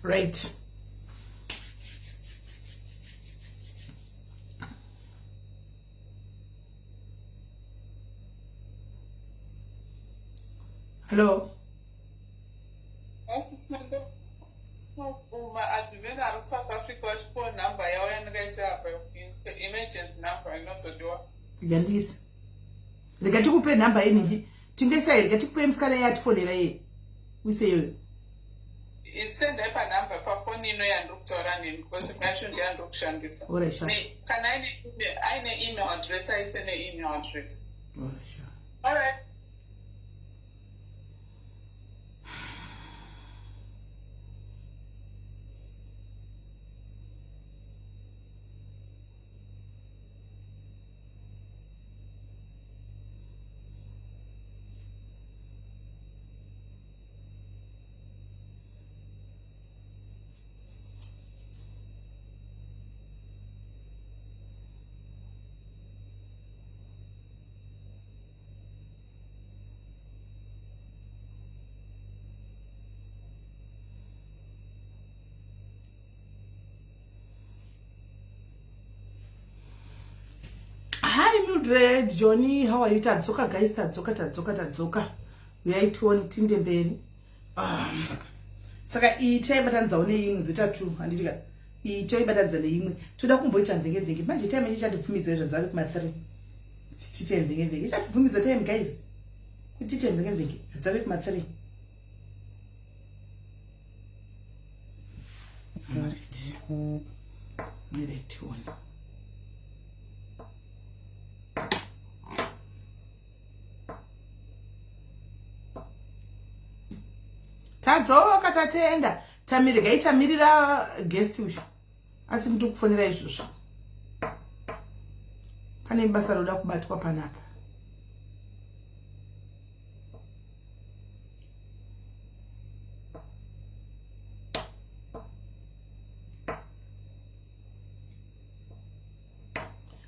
Right. Hello. Maadmin ari kuSouth Africa vachipiwa nhamba yavo yandingaise apa emergency number inozodiwa. Rega Rega tikupe nhamba yeningi. Tingaisa here? Rega tikupe musikana iye atifonera iye. Uise iyoyo. Sendai panhamba pafoni ino yandiri kutaura nemi because imwe yacho ndeyandiri kushandisa. Kana aine email address aise neemail address. Alright. Hi Mildred, Johnny, how are you? Tadzoka guys, tadzoka, tadzoka, tadzoka. Uyai tione tinde mberi. Um, saka iyi taibatanidzawo neimwe dzoita two handiti ka iyi taibatanidza neimwe toda kumboita mvenge mvenge manje time yacho ichatibvumidza izvo dzave kuma three tiite mvenge mvenge ichatibvumidza time guys kuti tiite mvenge mvenge dzave kuma three Alright. Mire tione. Tadzoka tatenda. Tamire gai tamirira guest uyu. Asi ndikufonera izvozvo. Pane basa roda kubatwa panapa.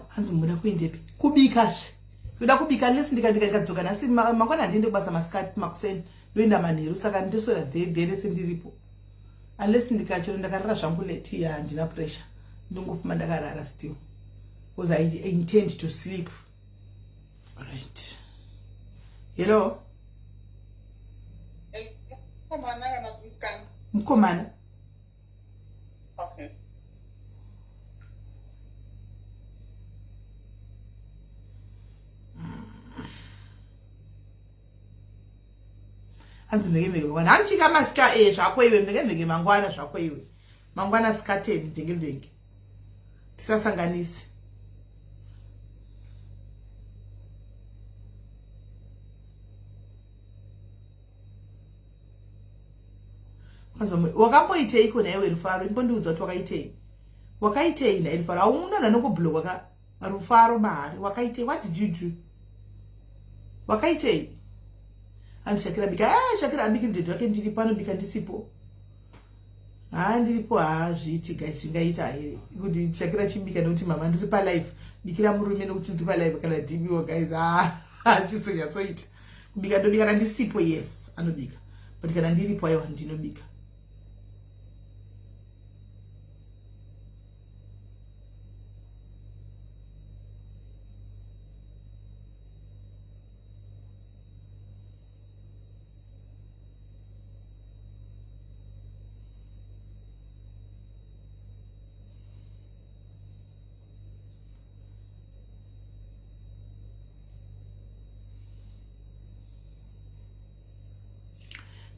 Hanzi muda kuendepi? Kubika zve. Ndoda kubika lesi ndikabika ndikadzoka nhasi mangwana handiende kubasa masikati makuseni ndoenda manheru saka ndoswera dhe rese ndiripo. Unless ndikachero ndakarara zvangu late ya handina pressure. Ndongofuma ndakarara still. Because I intend to sleep. Right. Hello. Mukomana kana musikana? Mukomana. Okay. Hanzi mheke mheke mangwana. Hanzi chika masika eh zvako iwe mheke mheke mangwana zvako iwe. Mangwana sikateni mheke mheke. Tisasanganise. Wakamboiteiko nhaiwe Rufaro? Imbondiudza kuti wakaitei. Wakaitei nhai Rufaro? Hauna nanokubloka ka Rufaro mahari. Wakaitei? What did you do? Wakaitei? Andi Shakira bika. Ah, Shakira abiki ndedhi wake ndiripo anobika ndisipo. Haa ndiripo haa zviiti guys zvingaita here kuti Shakira chibika nekuti mama ndiri pa live bikira murume nekuti ndiri pa live kana dhimiwo guys haa hazvisonyatsoita. Kubika ndobika kana ndisipo yes anobika but kana ndiripo aiwa ndinobika.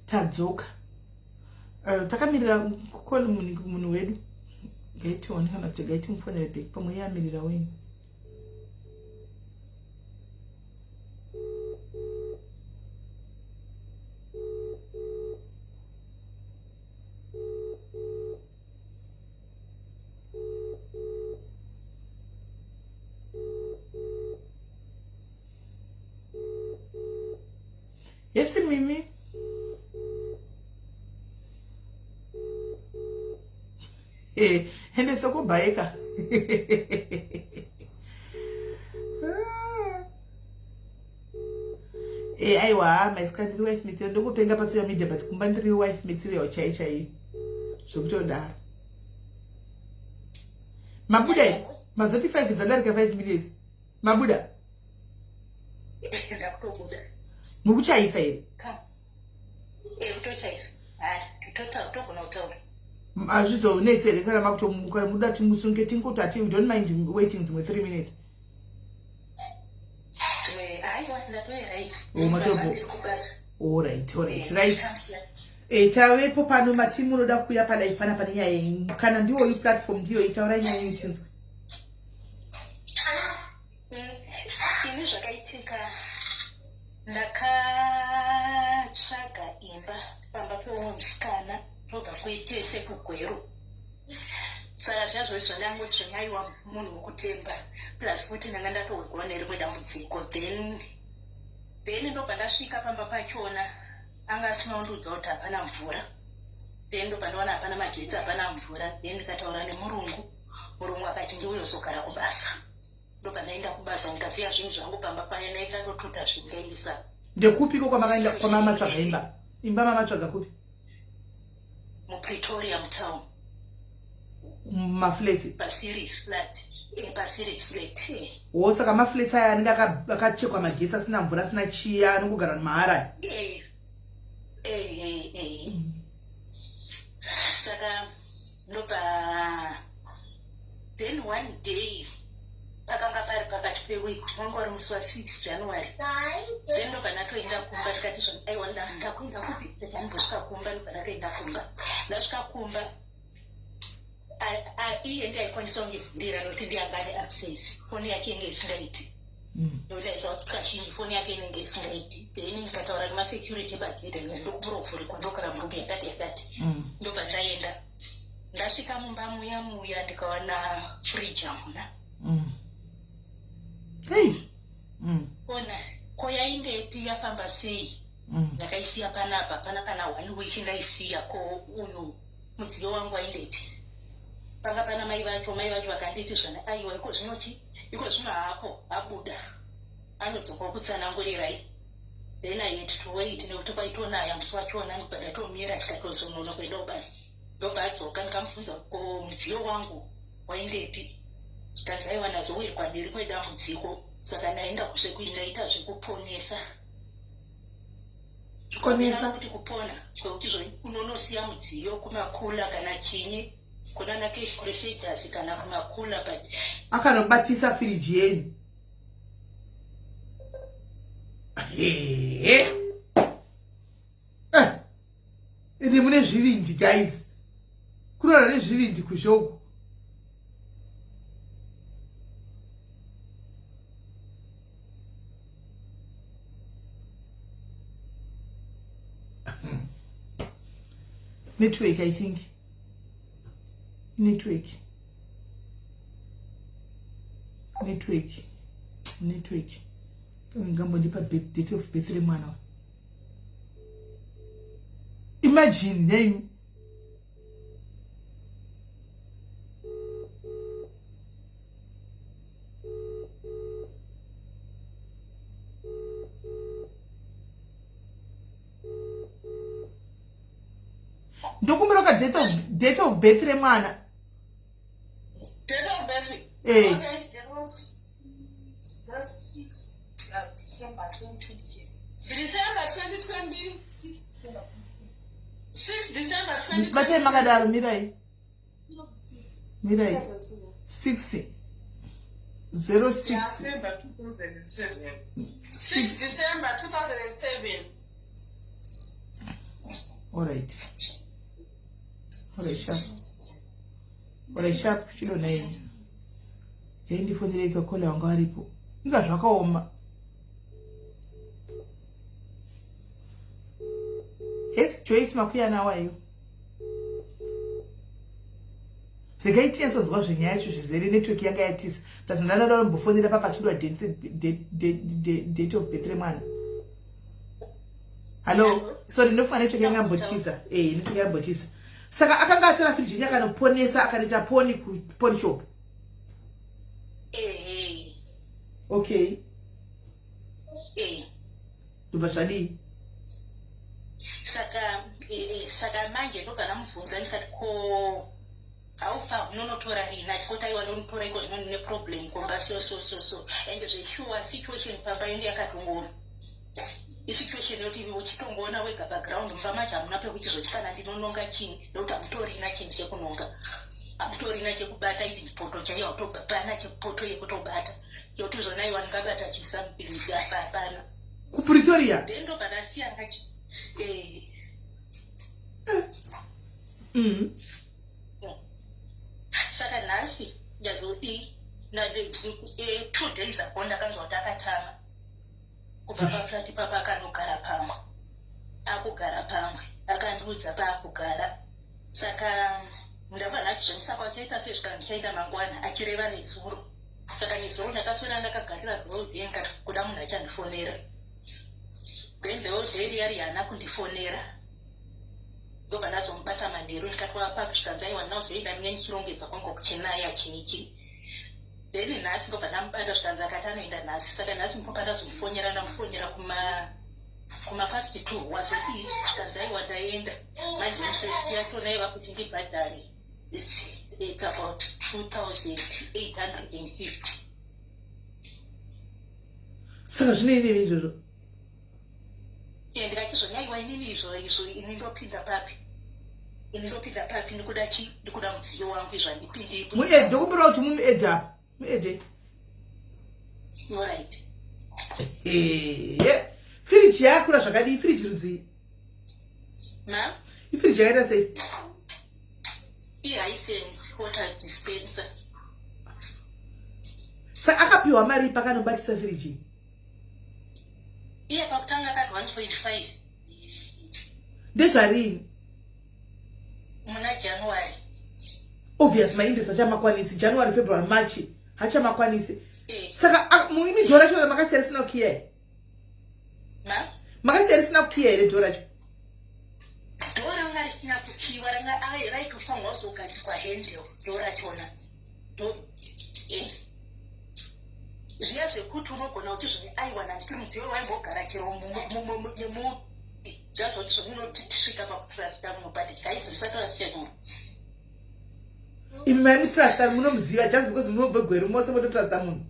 Tadzoka takamirira kukoni munhu wedu gaitione kana kuti gaitimufonere back pamwe iye amirira wenyu. Yes, Mimi. Eh, ende sokubhaika. Eh, aiwa, maisika ndiri wife material. Ndokupenga pa social media but kumba ndiri wife material chai chai. Zvekutodaro. Mabuda here? Mazoti 5 dzadarika 5 minutes. Mabuda? Ndakutobuda. Muri kuchaisa here? Eh, kutochaisa. Togona kutaura. Hazvizonetsi here kana makutomuka muda timusunge tingoti ati we don't mind waiting dzimwe 3 minutes. Dzimwe aiwa ndatoe right. Oh, matobo. Alright, alright, right. Eh, tavepo pano mati munoda kuuya padai pana pane nyaya yenyu. Kana ndiwoyi platform ndiyo itaurai nyaya yenyu tinzwe. Ini zvakaitika ndakatsvaga imba pamba peumwe musikana tobva kuitese kugweru saka zviya zvose zvandangoti zvanyaiwa munhu wekutemba plus futi ndanga ndatowigwa nerimwe dambudziko then then ndobva ndasvika pamba pachona anga asina kundiudza kuti hapana mvura then ndobva ndaona hapana magetsi hapana mvura then ndikataura nemurungu murungu akati ndiuye uzogara kubasa ndobva ndaenda kubasa ndikasiya zvinhu zvangu pamba paya ndaikatotuta zvinhu ndaindisa ndekupiko kwamakaenda kwamamatsvaga imba imba mamatsvaga kupi mupretoria mutown maflats paseries flat eh, paseries flat eh. wo saka maflats aya anenge akachekwa magetsi asina mvura asina chiya anongogara mahara eh, eh, eh, eh. Saka ndobva then one day pakanga pari pakati peweek wanga uri musi wa6 January then ndobva ndatoenda kumba tikati zvani aiwa ndakuenda kupi rega ndimbosvika kumba ndobva ndatoenda kumba ndasvika kumba iye ndiye aikwanisa kundivhurira nokuti ndiye anga ane access foni yake inge isingaiti nokuti aiziva kuti kazhinji foni yake inenge isingaiti then ndikataura nemasecurity bagedhe ndokubura kuvhurikwa ndokara murume yakati yakati ndobva ndaenda ndasvika mumba muya muya ndikawana fridge hamuna Hey. Ona ko yaindepi yafamba sei ndakaisiya panapa pana kana one week ndaisiya ko uyu mudziyo wangu waindepi panga pana mai vacho mai vacho vakanditi zvana aiwa iko zvino chi iko zvino haapo abuda anodzoka kutsanangurirai then I had to wait nekuti kwaitonaya musi wachona ndobva ndatomira ndikatozonono kuenda kubasa ndobva adzoka ndikamubvunza ko mudziyo wangu waindepi zvikanzi aiwa ndazowirwa nerimwe dambudziko saka ndaenda ndaita zvekuponesa Konesa. kuti kupona kwekuti unonosiya mudziyo kumakula kana chinyi kunana cash procedures kana kumakula but akanobatisa firiji yenyu Ehe. Eh. Ende mune zvivindi guys. Kunorara nezvivindi kuzhe uku. Network I think. Network. Network. Network. Ngambondipa date of birth remwana. Imagine name. Ndokumbira ka date of birth remwana. Date of birth. Eh. Okay, 06 December 2027. December 2020. 6 December 2020. Batai makadaro mirai. Mirai. 6 06 December 2007. 6 December 2007. All right. All right, sharp. All right, sharp. Chidonai. Yaindifonera ikakola wanga varipo. Inga zvakaoma. Yes, Joyce Makuyana wayo. Regai tinyatsodzwa zvenyaya yacho zvizere network yanga yatisa. Plus ndanoda kumbofonera papa achidwa date of birth remwana. Hello, sorry ndofunga network yanga yambotisa. Eh, network yambotisa. Saka akanga atora fridge yake akanoponesa akanoita poni ku pawn shop. Eh. Okay. Eh. Ndobva zvadii? Saka Saka manje ndobva ndamubvunza ndikati, ko haufa unonotora rini? Achikoti, aiwa, ndonotora iko zvino, ndine problem kumba, so so so so. And zveshuwa, situation pamba ende yakatongoona isituation yekuti uchitongoona wega background, mumba macho hamuna pekuti zvoti kana ndinononga chii, nekuti hamutorina chinhu chekunonga, hamutorina chekubata, even poto chaiyo hautobapana chepoto yekutobata, yekuti zvona iwa ndingabata chisomething apa hapana. KuPretoria? Then ndobva ndasiyana. Saka nhasi ndazodii? 2 days ago ndakanzwa kuti akatama kubva paflat papa, akanogara pamwe, akugara pamwe, akandiudza paakugara. Saka ndabva ndati, saka uchaita sei? Zvikana ndichaenda mangwana, achireva nezuro. Saka nezuro ndakaswera ndakagarira the whole day, ndikati kuda munhu achandifonera. Then the whole day riya riya haana kundifonera. Ndobva ndazomubata manheru, ndikati wapa, zvikanzi aiwa, ndinakuzoenda mine ndichirongedza kwangu kuchinaya chiichi. Then nhasi ndobva ndamubata, zvikanzi akati anoenda nhasi. Saka nhasi ndipo pandazomufonera, ndamufonera kuma past 2, wazodii? Zvikanzi aiwa, ndaenda manje, interest yachona yaiva kuti ndibhadhare, it's about 2850. Saka zvinei izvozvo? Ndikati zvonyaiwa, inini izvo izvo, ini ndopinda papi? Ini ndopinda papi? Ndikuda chi? Ndikuda mudziyo wangu, izvo handipindi. Muadd, ndokumbira kuti mumuadd apa, muadd. Alright. Firiji yakura zvakadii? Firiji rudzii? Ma? Ifiriji yakaita sei? IHisense water dispenser. Sa akapiwa mari pakanobatisa firiji? Iye pakutanga akati 1.5. Ndezvarini? Muna January. Obvious, mainterest hachamakwanisi. January, February, March, hachamakwanisi. Saka muimi door racho makasiya risina kukiya here? Ma? Makasiya risina kukiya here door racho? Door ranga risina kukiwa, ranga raitofanirwa kuzogadzikwa handle door rachona. Zviya zvekuti unogona kuti zvine, aiwa, nanditi mudziyo waimbogara chero nemu zvazvoti zvomunotisvika pakutrusta munhu, but guys, musatruste munhu. Imi maimutrusta, munomuziva. Just because munobve Gweru mose, mototrusta munhu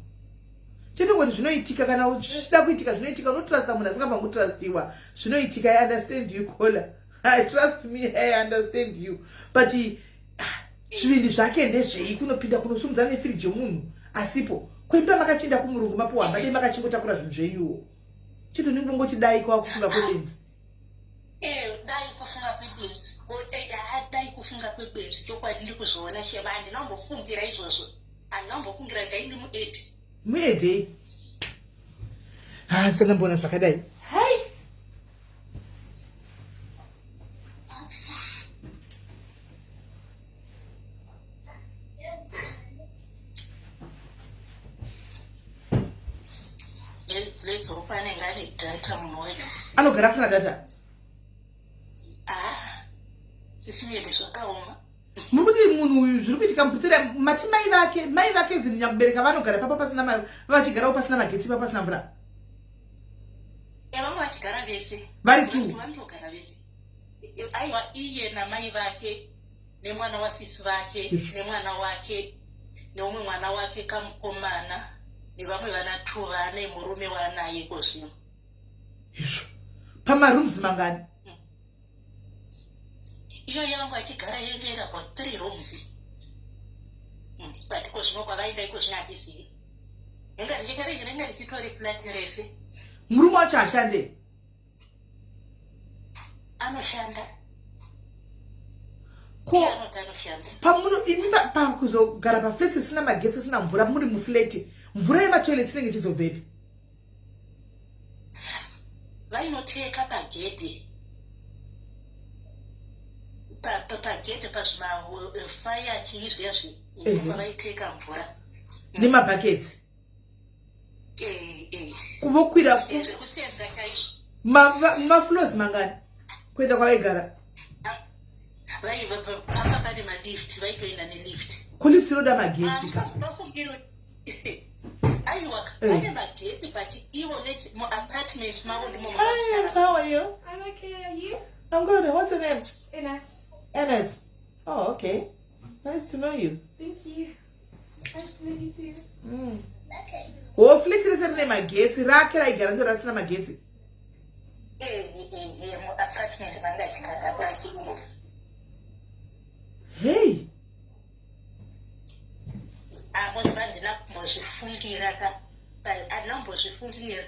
chete ngoti zvinoitika. Kana zvichida kuitika, zvinoitika. Unotrusta munhu asingabva kutrustiwa, zvinoitika. I understand you, caller. I trust me, I understand you, but zvivindi zvake ndezvei kunopinda kunosumudza nefiriji yomunhu asipo? Kwemba makachinda kumurungu, mapuwa hamba, dei makachingotakura zvinhu zvenyuwo chete. Unenge dai kwava kufunga kwebenzi. Dai kufunga kwebenzi, dai kufunga kwebenzi. Chokwadi ndikuzviona, shema, handinambofungira izvozvo, handinambofungira. Dai ndimuadd. Muaddei? Ha, ndisandamboona zvakadai. Hai. Let's hope anenge ane data munhu wacho. Anogara asina data? Ah, sisivele, zvakaoma. Muri kuti munhu uyu, zviri kuitika muPretoria, mati mai vake, mai vake zini nyakubereka, vanogara papa pasina, vachigarawo pasina magetsi, pa pasina mvura? Vamwe vachigara vese. Vari two? Vanotogara vese. Aiwa, iye namai vake nemwana wasisi vake nemwana wake neumwe mwana wake kamukomana nevamwe vana two vaane murume waanaye iko zvino. Izvo, pamarooms mangani? Iyo yangu achigara yenge about three rooms, but iko zvino kwavaenda iko zvino handizivi. Ringa richitori flat rese. Murume wacho hashande? Anoshanda. Ko Iye anoti anoshanda. Pamuno imi pakuzogara paflat isina magetsi, isina mvura, muri muflat, mvura yematoilets inenge ichizobvepi? Vainoteka pagedhe, pagedhe, pazvimafaya chii zviya pavaiteka mvura. Nemabhaketsi? Eh. Kuvokwira? Zvekusenza chaizvo. Mafloors mangani kuenda kwavaigara? Panga pane malift, vaitoenda nelift. Kulift inoda magetsi ka? Aiwa, pane magetsi, but ivo muapartment mavo ndimo. Hi, how are you? I'm okay. Are you? I'm good. What's your name? Ines. Ines. Oh, okay. Nice to know you. Thank you. Nice to meet you too. Oh, flit rese rine magetsi rake raigara ndo rasina magetsi. Muapartment manga achigara pake. Hey. Amoziva handina kumbozvifungira ka. Handina kumbozvifungira.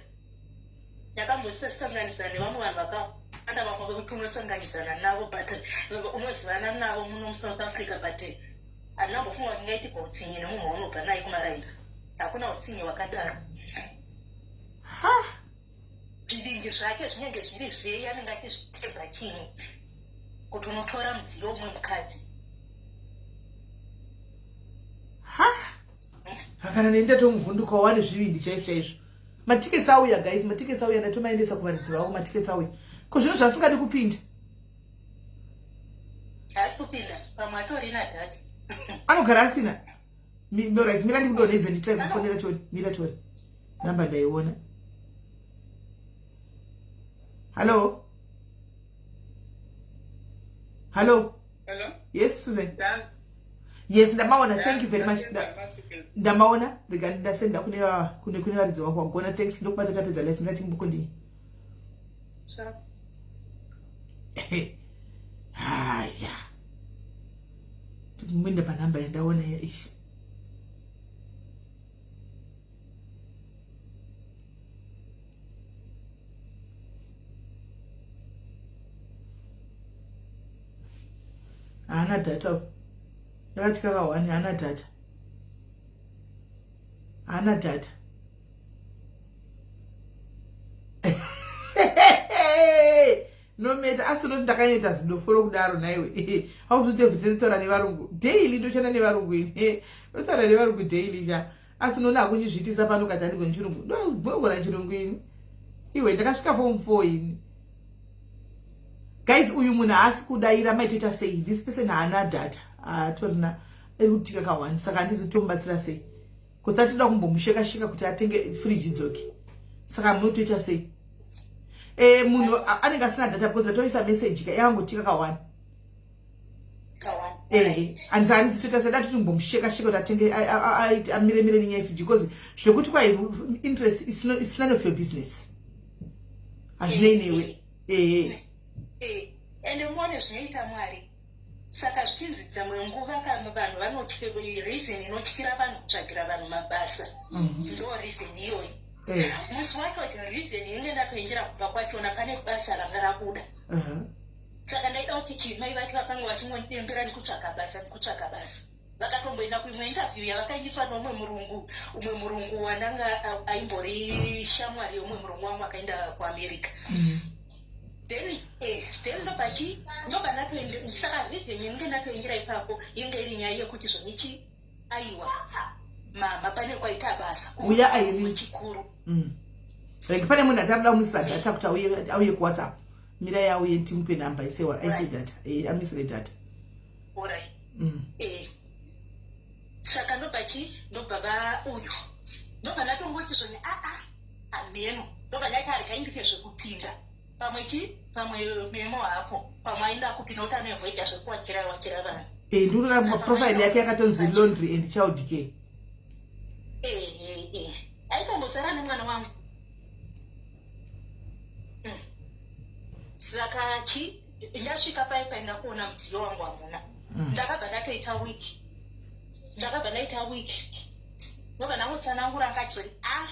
Ndakambosanganidzana nevamwe vanhu vakawanda vamwe vekuti unosanganidzana navo but unozivana navo muno muSouth Africa but handina kumbofunga kuti ndingaitirwa utsinye nemunhu waunobva naye kumaraini. Hakuna utsinye hwakadaro. Ha. Zvivindi zvake zvinenge zviri zvei anenge achizvitebha chinyi kuti unotora mudziyo umwe mukadzi. Ha. Hakana neni ndatomuvhunduka wane zvivindi chaizvo chaizvo. Matickets auya guys, matickets auya ndatomaendesa kuvaridzi vavo matickets auya. Ko zvino zvasingadi kupinda? Haasi kupinda, pamwe atorina data. Anogara asina. Right, mira ndikudonhedze nditry kufonera Tony. Mira Tony. Namba ndaiona. Hello? Hello? Hello? Yes, Susan. Yeah. Yes, ndamaona. Yeah, Thank you very much. Ndamaona. Rega ndasenda kune kune kune varidzi vako wagona. Thanks. Ndokubata tapedza life. Ndati mbuko ndini. Sure. Haya. Mwende panamba yandaona ya ishi. Haana data. Yakati kakawani haana data. Haana data. No matter asi unoti ndakanyoita zidofo rokudaro nhaiwe. Hauzotevhitinotaura nevarungu daily ndoshanda nevarungu ini. Ndotaura nevarungu daily cha. Asi unoona hakuchizviitisa pano kati handigoni chirungu. Ndogona chirungu ini. Iwe ndakasvika form 4 ini. Guys, uyu munhu haasi kudaira maitoita sei? This person haana data. Hatorina iri kutika ka1 saka handizi tomubatsira sei? Kuti atida kumbomusheka sheka kuti atenge fridge idzoke. Saka munotoita sei? Munhu anenge asina data because ndatoisa message ka yakangotika ka1. Kawani. Handisi toita sei dati timbomusheka sheka kuti atenge amire mire nenyaya yefridge because zvekuti kwai interest it's none of your business. Hazvinei newe. Ende muone zvinoita Mwari. Saka zvichinzi dzimwe nguva kana vanhu vanotya reason inotyira vanhu kutsvagira vanhu mabasa. Ndo reason iyoyo. Musi wacho reason inenge ndatoendera kubva kwachona pane basa ranga rabuda. Saka ndaida kuti chimai vacho vakanga vachingondidembera ndikutsvaga basa ndikutsvaga basa. Vakatomboenda kuimwe interview yavakaendeswa neumwe murungu, umwe murungu wandanga aimbori shamwari yeumwe murungu wangu akaenda kuAmerica. Then then ndopachi ndobva ndatoende saka reason inenge ndatoendera ipapo inge iri nyaya yekuti zvonichi aiwa mama pane kwaita basa Uya airi. chikuru. Like pane munhu ati arikuda kumuisira data kuti auye kuWhatsApp. Mirai auye timupe namba aise data. Amuisire data. Alright. Saka ndopachi ndobva va uyu ndobva ndatongoti zvoni aa hameno ndobva ndaiti arikaindike zvekupinda pamwe chi pamwe memo hapo pamwe aenda kupinda kuti anoavoida zvekuwachira wachira vanhu. Ndikutoona profile yake yakatonzi laundry and child care. Aitombosara nemwana wangu. Saka chi ndasvika pai paenda kuona mudziyo wangu hamuna. Ndakabva ndatoita wiki. Ndakabva ndaita wiki. Ndobva ndangotsanangura ngati a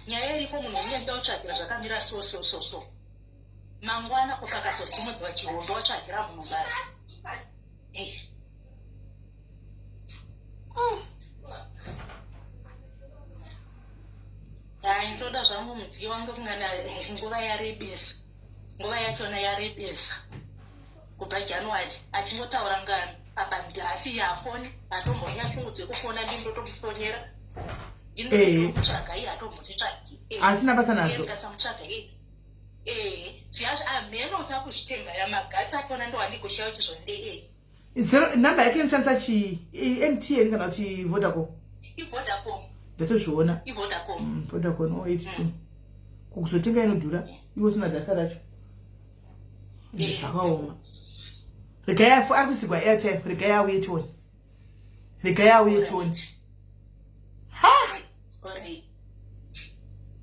nyaya iripo munhu unenge ndida kutsvagira zvakamira so so so so. Mangwana ko pakazosimudzwa chihondo watsvagira munhu basa. Hai ndoda zvangu mudziyo wangu kungana nguva yarebesa. Nguva yachona yarebesa. Kubva January achingotaura ngano apa asi yafoni atombonya shungu dzekufona ndini ndotomufonera. Ndinotomutsvaga iye atombonditsvagi. Asina basa nazvo. Ndikasamutsvaga iye. Zviyazvo amheno uchakuzvitenga yamagatsi achona ndowandigoshaya kuti zvondei. Zero namba yake inoshandisa chi MTN kana kuti Vodacom. IVodacom. Ndatozviona. IVodacom. Vodacom 082. Kuzotenga inodhura iwe usina data racho. Zvakaoma. Regai afu ari kuisigwa airtime, regai auye tione. Regai auye tione. Ha!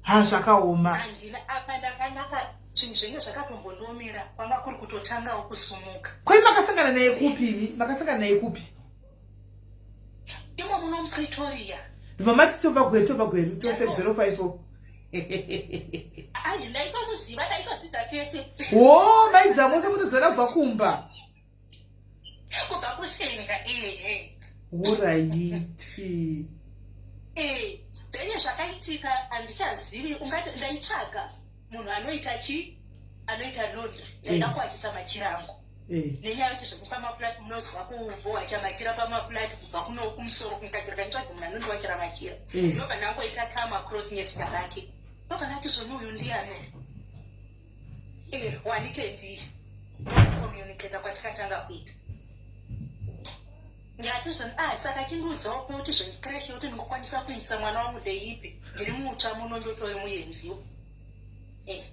Ha zvakaoma. Handina apa ndakanaka zvinhu zvenge zvakatombondiomera kwanga kuri kutotangawo kusumuka. Koi makasangana naye kupi imi? Makasangana naye kupi? Imo muno muPretoria. Ndibva mati tobva Gweru tobva Gweru 27054. Ai ndaitomuziva taitodzidza tese. Hoo maidza mose mutodzora kubva kumba. Kubva kusenga ehe. Horaiti. Eh, then zvakaitika handichazivi ungati ndaitsvaga munhu anoita chi anoita laundry ndaida eh. kuwachisa machira angu. Eh. Nenyaya yekuti zvekupa maflat munoziva kuwacha machira pamaflat kubva kuno kumusoro kungakira kanditsvage munhu anondiwachira machira. Eh. Ndobva ndangoita come across nezita rake. Ndobva ndati zvoni uyu ndiyani? Eh, wanike ndiye ndokucommunicata kwatikatanga kuita ndikati zvoni ah saka chindiudzawo kuti zvoni creche kuti ndingokwanisa kuindisa mwana wangu ndeipi ndiri mutsva muno ndotove muenziwo eh.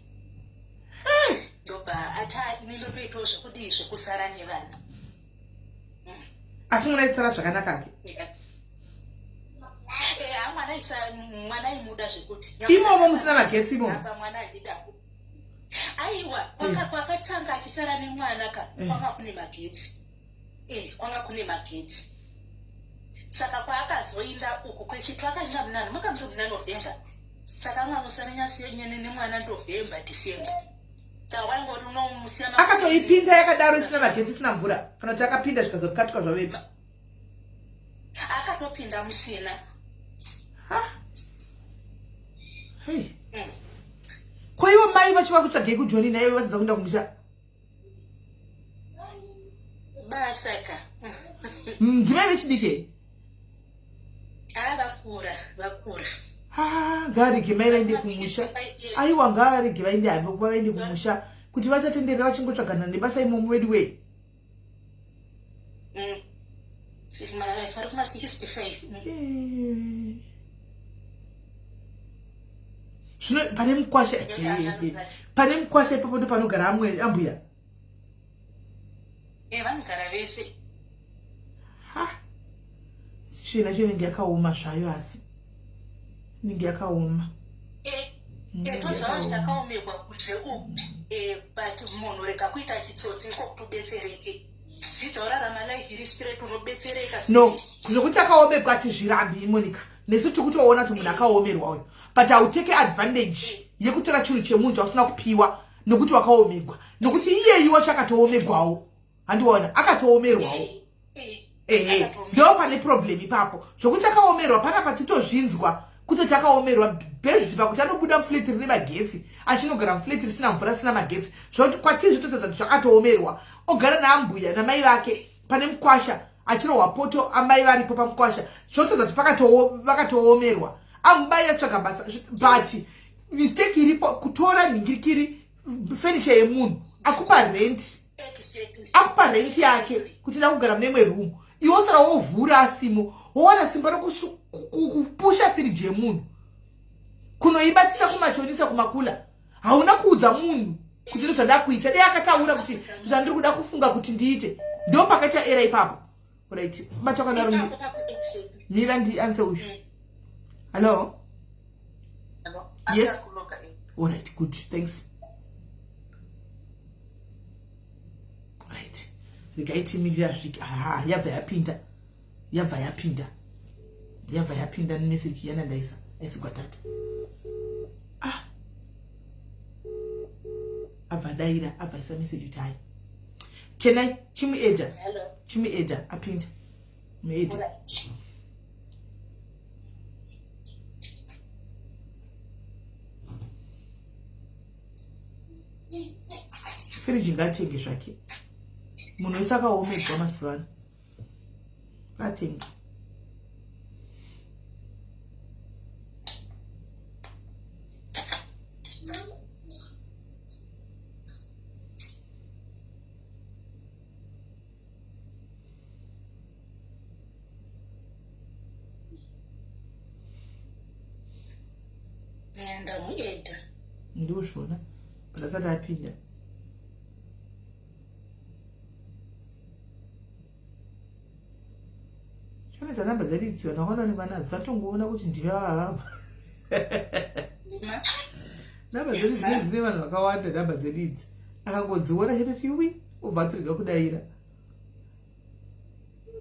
ndobva ati ini ndotoitawo zvekudii zvekusara nevana mm. Asi munaitsara zvakanaka ke eh, mwana aimuda zvekuti imomo musina magetsi imomo mwana andida aiwa eh. kwakatanga achisara nemwana ka eh. kwanga kune magetsi eh, kwanga kune magetsi saka kwaakazoinda uku kwechitu akainda munani manga muto muna november saka mwanosara nyasiyenyene nemwana november december saka waingoti unomusiyana akatoipinda yakadaro isina magetsi isina mvura kana kuti akapinda zvikazokatuka zvavepi akatopinda musina hey. mm. ko ivo mai vacho vakutsvagei kujoni naivo vatadza kuenda kumusha basa ka mm, ndimai vechidiki ah, vakura vakura ngaarege mai vaende kumusha aiwa ngaarege vaende havo kuva vaende kumusha kuti vachatenderera vachingotsvagana nebasa imomo vedu wee mm. vari kuma 65 mm. Zvino pane mukwasha pane mukwasha ipapo ndo panogara amwe ambuya eh, vanogara vese ha svina cho inenge yakaoma zvayo asi inenge yakaoma eh, eh, toziva kuti takaomerwa kunze uku but munhu rega kuita chitsotsi iko kuti ubetsereke dzidza urarama life iri straight unobetsereka no zvekuti akaomegwa tizvirambi monica nesu tiri kutoona kuti munhu akaomerwa uyu but hauteke advantage yekutora chinhu chemunhu chausina kupiwa nokuti wakaomegwa nokuti iyeyi wacho akatoomegwawo handiona akatoomerwawo ehe ndo pane problem ipapo zvokuti akaomerwa panapa titozvinzwa kutoti akaomerwa based pakuti anobuda muflat rine magetsi achinogara muflat risina mvura risina magetsi zvokuti kwatiri zvototadza kuti zvakatoomerwa ogara naambuya namai vake pane mukwasha achirohwa poto amai varipo pamukwasha zvotodza kuti vakatoomerwa amubai atsvaga basa but mistake iripo kutora nhingirikiri furniture yemunhu akupa rent akupa rent yake kuti da kugara mune imwe room iwe osara wovhura asimo wowana simba rekupusha firiji yemunhu kunoibatisa kumachonisa kumakula hauna kuudza munhu kuti ndozvandava kuita dei akataura kuti zvandiri kuda kufunga kuti ndiite ndo pakaita era ipapo right bata wakadaro mira ndianse uyu mm. hallo yes alright good thanks right regai timirira svika ha yabva yapinda yabva yapinda yabva yapinda nemeseji yana ndaisa aisigwa tata ah abva daira abva isa meseji kuti hai chenai chimueda chimueda apinda mueda firiji ngaatenge zvake munhu wese akaomegwa mazuva ano Atenge. Ndamueda. Ndozvona. But asati apinda. dzedu idzi vanhu vakanoonekwa nadzo vatongoona kuti ndive vavava. Nhamba dzedu dzine dzine vanhu vakawanda nhamba dzedu idzi. Akangodziona chete kuti wi obva atorega kudaira.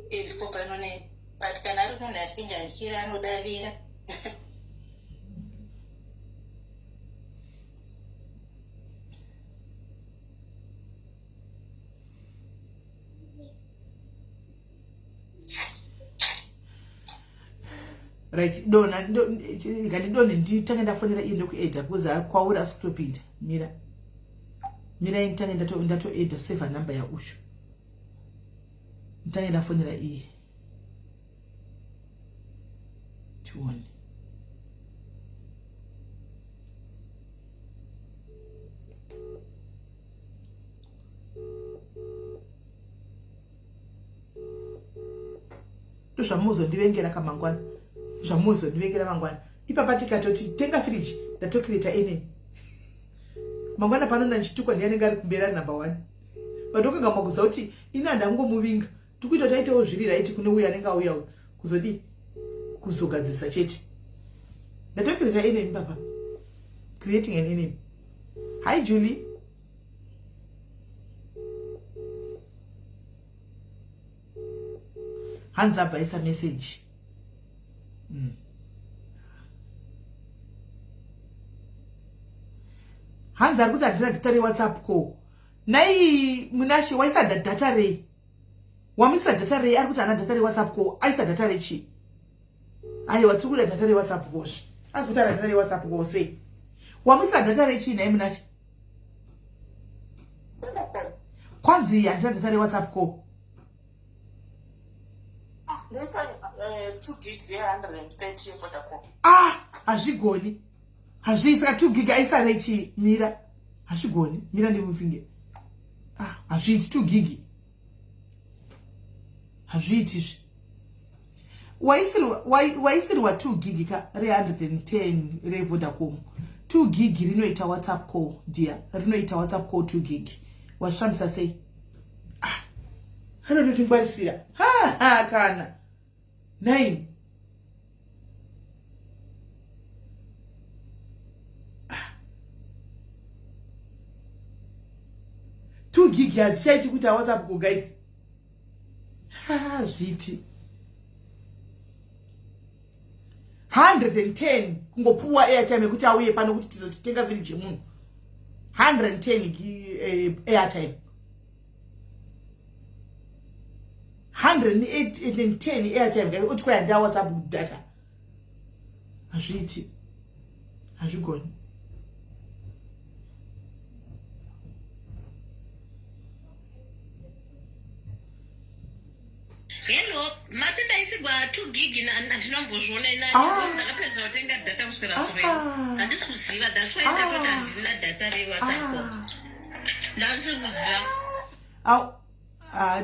Ndipo panone but kana ari munhu asingatyiri anodavira. Right, dona ngandidone nditange ndafonera iye ndokuedha because kwauri asi kutopinda. Mira. Mira nditange ndatoedha save number yaushu. Nditange ndafonera iye. Tione. Ndozvamuzondivengera kamangwana. Zvamuzondivengera mangwana. Ipapa tikatoti tenga fridge ndatocreata enemy. Mangwana pano nandichitukwa ndiye anenge ari kumberi ari number 1. But wakanga makuziva kuti ini handangomuvinga. Tikuita kuti aitewo zviri right kune uyo anenge auya uyu. Kuzodii? Kuzogadzirisa chete. Ndatocreata enemy papa. Creating an enemy. Hi Julie. Hanzi abva aisa message. Hanzi ari kuti handina data reWhatsApp ko. Nai Munashe waisa data rei? Wamuisira data rei? Ari kuti haana data reWhatsApp ko. Aisa data rechii? Aiwa tiri kuda data reWhatsApp ko zve. Ari kuti haana data reWhatsApp ko sei? Wamuisira data rechii nhai Munashe? Kwanzi handina data reWhatsApp ko. Ndoisa 2 gigs ye130 yeVodacom. Ah, hazvigoni. Hazvii saka 2 gig aisa rechi mira. Hazvigoni. Mira ndimufinge. Ah, hazviiti 2 gig. Hazviiti izvi. Waisirwa 2 gig ka re 110 reVodacom. 2 gig rinoita WhatsApp call dear. Rinoita WhatsApp call 2 gig. Wazvifambisa sei? Ah. Anototingwarisira. Ha ha kana. 9. Ah. 2 gig hadzichaiti kuita WhatsApp call guys. Ha zviti. 110 kungopuwa airtime yekuti auye pano kuti tizotitenga village yemunhu. 110 airtime. 110 airtime guys, oti kwaya nda WhatsApp data. Hazviiti. Hazvigoni. Hello, mati ndaisigwa 2 gig handinombozviona ina ndakapedza kutenga data kuswera sure. Handisi kuziva, that's why ndatoti handina data reWhatsApp. Ndandisi kuziva. Au,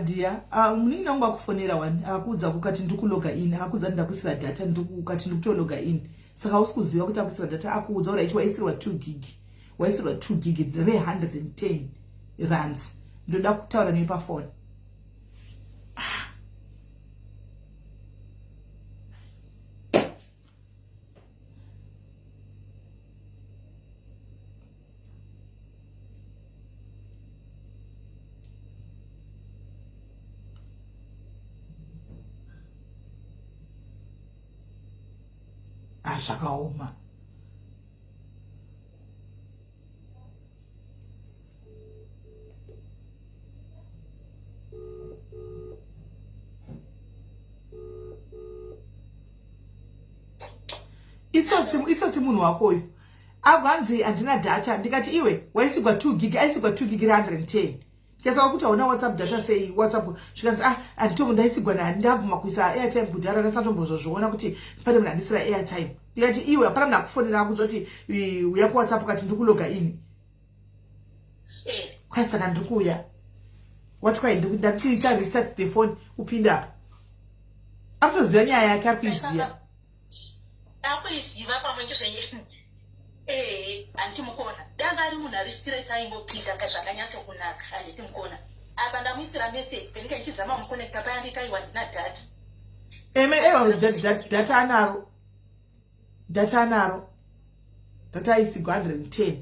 dear, munin'ina wangu akufonera wani, akakuudza kukati ndikuloga in, akakuudza ndakuisira data, ndikukati ndikutologa in. Saka hausi kuziva kuti akuisira data, akuudza uri aiti waisirwa 2 gig. Waisirwa 2 gig re 110 rands. Ndoda kutaura newe pafoni. Ah, zvakaoma. Itsotsi, itsotsi munhu wako uyu. Agwanzi handina data, ndikati iwe waisigwa 2 gig, aisigwa 2 gig re 110. Ndikasaka kuti hauna WhatsApp data sei WhatsApp zvikanzi ah handitomo ndaisigwa nani ndabvuma kuisa airtime kudhara ndasatombozozviona kuti pane munhu andisira airtime. Ndikati iwe hapana munhu akufonera akuudza kuti uya kuWhatsApp kati ndikuloga ini. Kwai saka ndikuuya. Wati kwai ndikuita restart the phone upinde apa. Akutoziva nyaya yake ari kuiziva. Akuiziva pamwe ndizve handiti mukona. Danga ari munhu ari straight aingopinda ka zvakanyatsokunaka handiti mukona. Apa ndamuisira message pendinge ndichizama kumuconnecta paya nditi aiwa handina data. Eme ewa data anaro. Data anaro. Data aisigwa 110.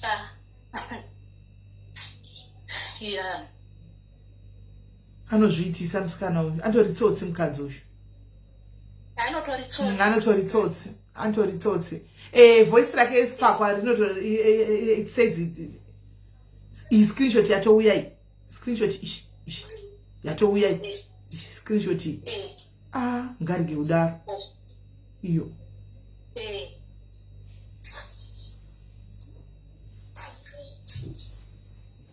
Ah. Yeah. Anozviitisa musikana uyu. Antori tsotsi mukadzi uyu. Anotori tsotsi. Anotori tsotsi. Anotori tsotsi. Eh voice rake spakwa rinoto it says it iyi screenshot yatouya iyi screenshot ishi ishi yatouya iyi screenshot iyi eh. ah ngarige kudaro iyo eh.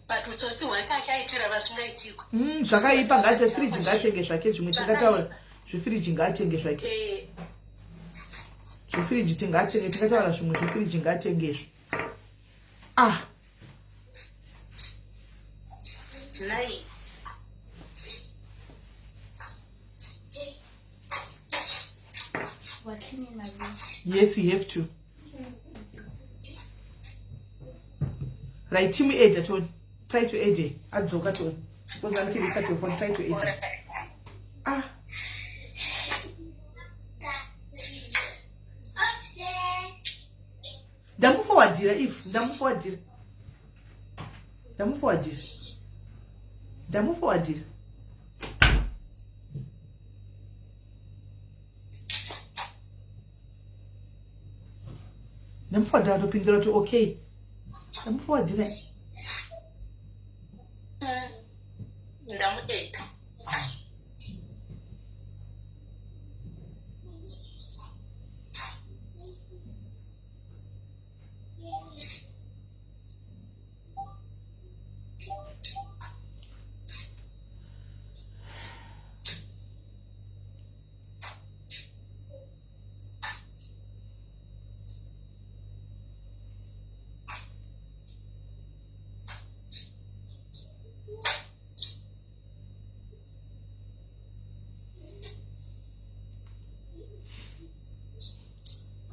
but utsotsi hwake achaitira vasingaitikwe zvakaipa ngaate fridge ngaatenge zvake zvimwe tingataura zvefridge ngaatenge zvake eh. Zvefridge tingatenge tingataura zvimwe zvefridge ngaatenge izvo ah Nai. Yes, you have to. Right, team aid Tony. Try to aid. Adzoka Tony. Because I'm telling you phone, try to aid. Ah. Ndamufowadzira if ndamufowadzira. Ndamufowadzira. Ndamufowadzira. Ndamufowadzira atopindura kuti okay. Ndamufowadzira. Ndamuedha.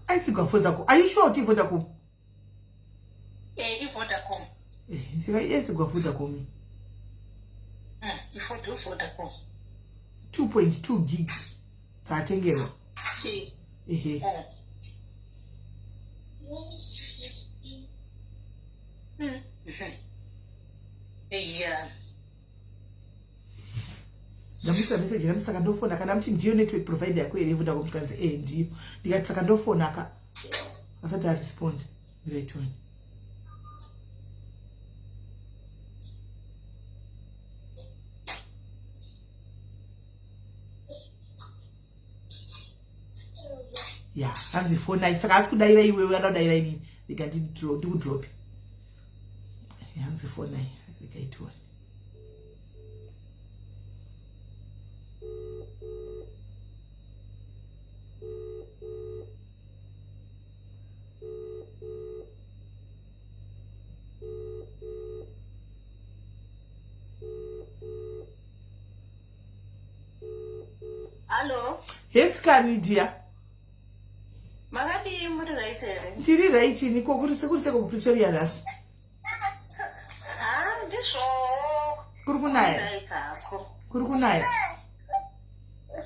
Aisigwa Vodacom. Are you sure kuti Vodacom? Eh, iVodacom. Eh, saka aisigwa Vodacom. Ivodacom. 2.2 gigs dzatengerwa. Ehe. Yeah. Ndamuisa message rami saka ndofona kana muti ndiyo network provider yako here Vodacom zvikanzi eh ndiyo. Ndikati saka ndofona ka. Asati arespond. Ndiraitoni. Ya, hanzi fonai saka asi kudaira iwewe ada kudaira inini. Ndika ndikudrope. Hanzi fonai ndikaitoni. Hello. Yes, kani dear. Makadii muri right here? Tiri right niko kuri sekuri seko kuPretoria nhasi. Ah, ndizvo. Kuri kunaya. Right hako. Kuri kunaya.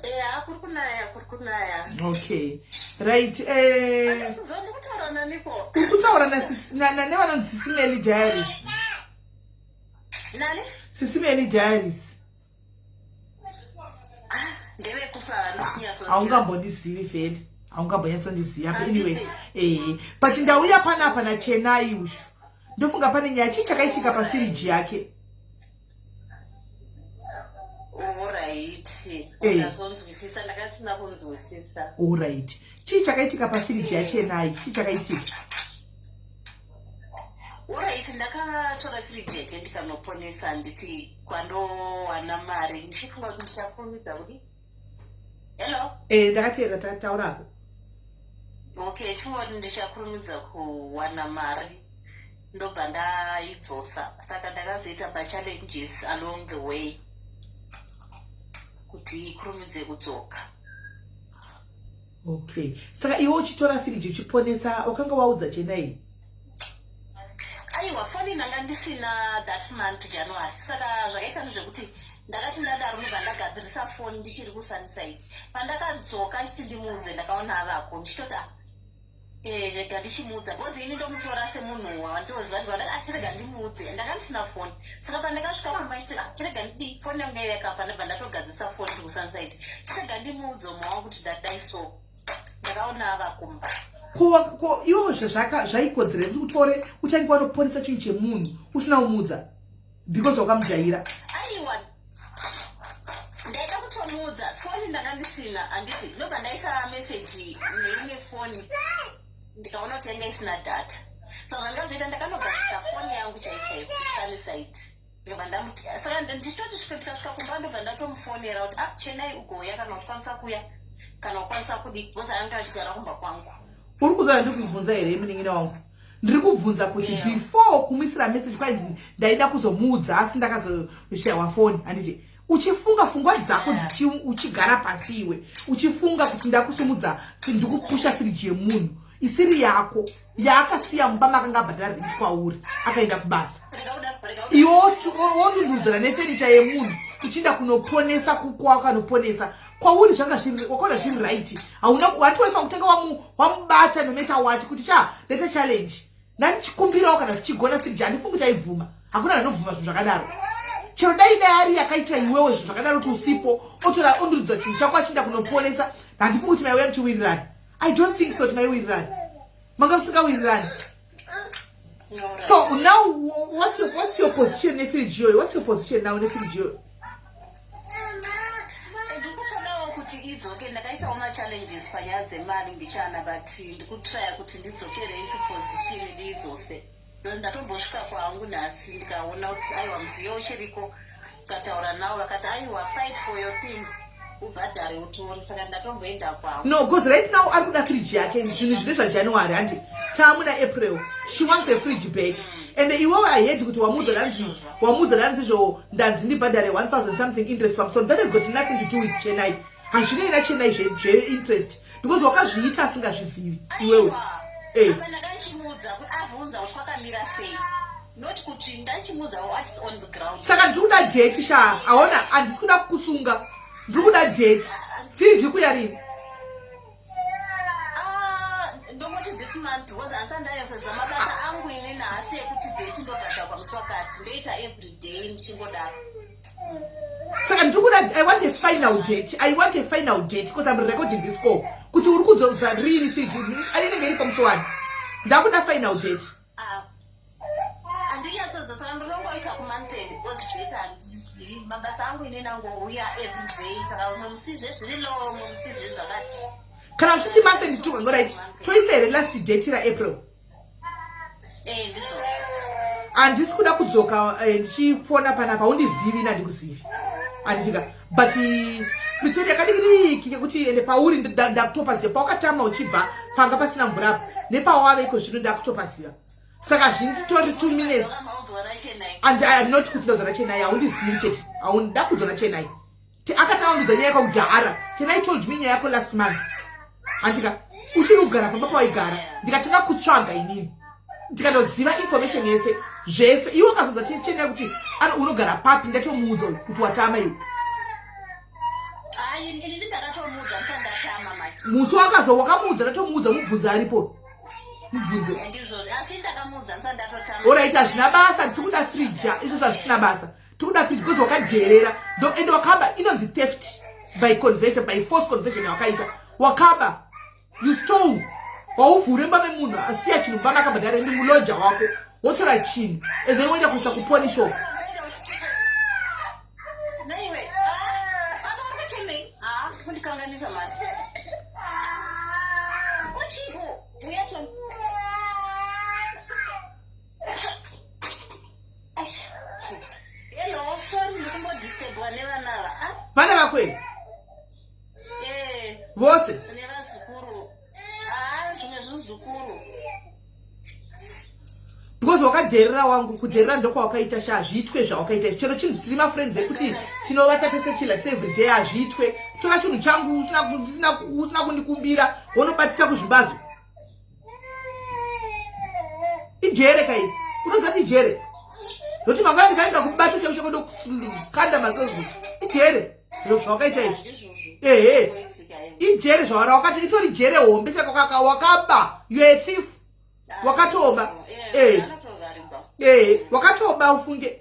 Yeah, kuri kunaya, kuri kunaya. Okay. Right. Eh. Andisikuziva kutaura naniko? Kuri kutaura na nevanonzi Sisi Melly Diaries. Nani? Sisi Melly Diaries. Ah, ndevekufa handisinyatsoziva. Haungambondizivi vheli. Haungambonyatsondiziva. Anyway, eh, but ndauya panapa naChenai ushu. Ndofunga pane nyaya chii chakaitika pafiriji yake. Alright. Eh. Ndazonzwisisa, ndakasina kunzwisisa. Alright. Chii chakaitika pafiriji yaChenai? Chii chakaitika? Alright, ndakatora firiji yake ndikanoponesa nditi kwandowana mari ndichifunga kuti ndichakurumidza kudi. Hello? Eh, ndakateerera taurako. Okay, ndichifunga kuti ndichakurumidza kuwana mari ndobva ndaidzosa. Saka ndakazoita machallenges along the way kuti ikurumidze kudzoka. Okay. Saka iwe uchitora firiji uchiponesa wakanga waudza Chenai? Aiwa, foni ndanga ndisina that month January. Saka zvakaita ndezvekuti Ndakati ndadaro ndobva ndagadzirisa foni ndichiri kuSunnyside. Pandakadzoka ndichiti ndimuudze, ndakaona avako, ndichitoti, "Ah, rega ndichimuudza," because ini ndomutora semunhu wandoziva. Ndibva ndati, "Chirega ndimuudze." Ndanga ndisina foni, saka pandakasvika kumba ndichiti, "Ah, chirega ndidi," foni yangu yaiva yakafa. Ndabva ndatogadzirisa foni ndiri kuSunnyside. Chirega ndimuudze umwe wangu kuti ndadai. So ndakaona ava kumba. Ko iwo zvaikodzera kuti utore, uchange wanoponesa chinhu chemunhu usina kumuudza because wakamujaira? Aiwa, ndaida kutomuudza. Foni ndanga ndisina, handiti? Ndobva ndaisa meseji neimwe foni, ndikaona kuti yanga isina data. Saka zvandikazoita, ndakanogadzisa foni yangu chaichaiyo kuSunnyside. Ndikabva ndamuti, saka ndichitoti ndikasvika kumba, ndobva ndatomufonera kuti, "Ah, Chenai, ugouya kana uchikwanisa kuya, kana ukwanisa kudi," because anga achigara kumba kwangu. Uri kuzoya ndiri kubvunza here, munin'ina wangu? Ndiri kubvunza kuti before kumuisira message kwainzi ndaida kuzomuudza asi ndakazoshayiwa foni, handiti? Uchifunga pfungwa dzako uchigara pasi iwe uchifunga kuti ndakusumudza, ndikupusha firiji yemunhu isiri yako yaakasiya mumba makanga abhadhara rent kwauri, akaenda kubasa, iwe wondundudzana nefenicha yemunhu uchienda kunoponesa kwakanoponesa kwauri, zvanga zviri, wakaona zviri right? Hauna hatiwaifa kutanga wamubata no matter what kuti cha ndaita challenge, ndandichikumbirawo kana zvichigona firiji. Handifungi kuti aibvuma. Hakuna anobvuma zvinhu zvakadaro. Chero dai dai ari yakaita iwewe zvinhu zvakadaro, kuti usipo otora ondurudza chinhu chako achienda kunoponesa, handifungi kuti maiuya muchiwirirana. I don't think so kuti maiwirirana, manga musingawirirani. So now what's your position nefiriji iyoyo? What's your position now nefiriji iyoyo? Ndikutodawo kuti idzoke. Ndakaisawo machallenges panyaya dzemari mbichana, but ndikutraya kuti ndidzokere into position, ndiidzose. Ndatombosvika kwangu nhasi, ndikaona kuti aiwa, mudziyo uchiriko. Ukataura navo vakati, "Aiwa, fight for your thing, ubhadhare utore." Saka ndatomboenda kwangu. No, because right now ari kuda firiji yake. Zvinhu zvine zvaJanuary, handi? Taamuna April. She wants a fridge back and iwewe I heard kuti wamuudza, ndanzi wamuudza, ndanzi zvo ndanzi ndibhadhare 1000 something interest pamusoro. That has got nothing to do with Chenai. Hazvinei naChenai zveinterest because wakazviita asingazvizivi iwewe. Apa ndakanchimuudza kuti avhunza kuti kwakamira sei, not kuti ndanchimuudza what's on the ground. Saka ndiri kuda date sha. Aona, handisi kuda kukusunga, ndiri kuda date. Firiji iri kuya rini? Ah, ndongoti this month because handisati ndanyatsoziva mabasa angu ini nhasi ekuti date ndobhadharwa musi wakati. Ndoita every day ndichingodaro. Saka ndiri kuda, I want a final date. I want a final date because I'm recording this call kuti uri kudzosa rini firiji. Inenge iri pamusi wani? Ndakuda final date. Ah, handinyatsoziva, saka ndinongoisa kumonth end because date handizivi. Mabasa angu ini nangouya every day, saka umwe musizve zviri low, umwe musizve zvakati. Kana uchiti month end tukango, right, toisa here last date raApril? Eh, ndizvozvo. Handisi kuda kudzoka ndichifona panapa. Haundizivi, nandikuzivi, handitika? But Pretoria kadiki diki kekuti ende pauri ndakutopaziva. Pawakatama uchibva panga pasina mvura apo nepawave iko zvino, ndakutopaziva. Saka zvinditori 2 minutes. Maudzwa naChenai? And I am not kuti ndaudzwa naChenai. Haundizivi chete, haunda kudzwa naChenai. Akatanga kundudza nyaya yako kudhara. Chenai told me nyaya yako last month, handika? Uchiri kugara pamba pawaigara. Ndikatanga kutsvaga inini, ndikatoziva information yese zvese. Iwe ukazodza Chenai kuti unogara papi, ndatomuudza kuti watama iwe. Ai, ini ndakatomuudza ndisati ndatama manje. Musi wakazo wakamuudza, ndatomuudza. Mubvunze, aripo, mubvunze. Ndizvo, asi ndakamuudza ndisati ndatotama. Alright, hazvina basa. Tiri kuda friji. Izvo zvazvisina basa, tiri kuda friji because wakadherera ende wakaba. Inonzi theft by conversion, by force conversion yawakaita. Wakaba, you stole. Wauvhure mba memunhu, asiya chinhu mba makabhadhara ndi muloja wako, wotora chinhu and then woenda kuisa kupawn shop. Naiwe, apa uri kuchemei? Ha, kundikanganisa mani. Kuchiko uya tom. Aish. Hello, sorry, ndikumbodisturbwa nevana ava. Ah, Vana vako here? Eh. Vose? Nevazukuru. Ah, zvimwe zvizukuru. Because wakadherera wangu, kudherera ndokwawakaita sha. Hazviitwe zvawakaita. Chero chinzi tiri mafriends ekuti tinovata tese chila every day, hazviitwe. Tora chinhu changu usina kundikumbira, wonobatisa kuzvimbazo. Ijere kai, unoziva kuti ijere. Zvokuti mangwana ndikaenda kubata chako chako ndokanda masozi. Ijere zviro zvawakaita izvi. Ehe. Ijere zvawara wakati itori jere hombe saka wakaba. You are a thief. Wakatoba. Eh. Eh, wakatoba ufunge.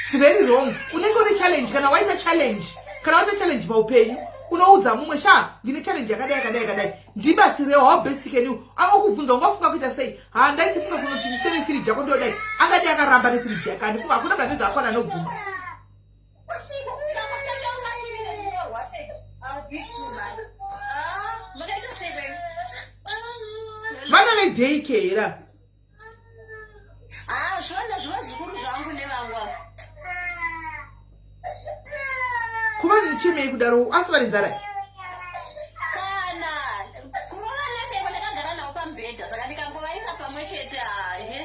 It's very wrong. Unenge une challenge kana waita challenge. Kana waita challenge paupenyu unoudza mumwe sha ndine challenge yakadai yakadai yakadai ndibatsirewo how best can you angokubvunza ungafunga kuita sei ha ndaitifunga kunoti ndisere firiji yako ndodai angadai akaramba nefiriji yake andifunga hakuna munhu anezi akwana anobvuma vana vedaycare here Ah, zvona zvivazukuru zvangu nevangu ava. Kuva ndichemei kudaro asi vane nzara? Kana kurovana chaiko ndakagara navo pamubhedha saka ndikangovaisa pamwe chete hahe.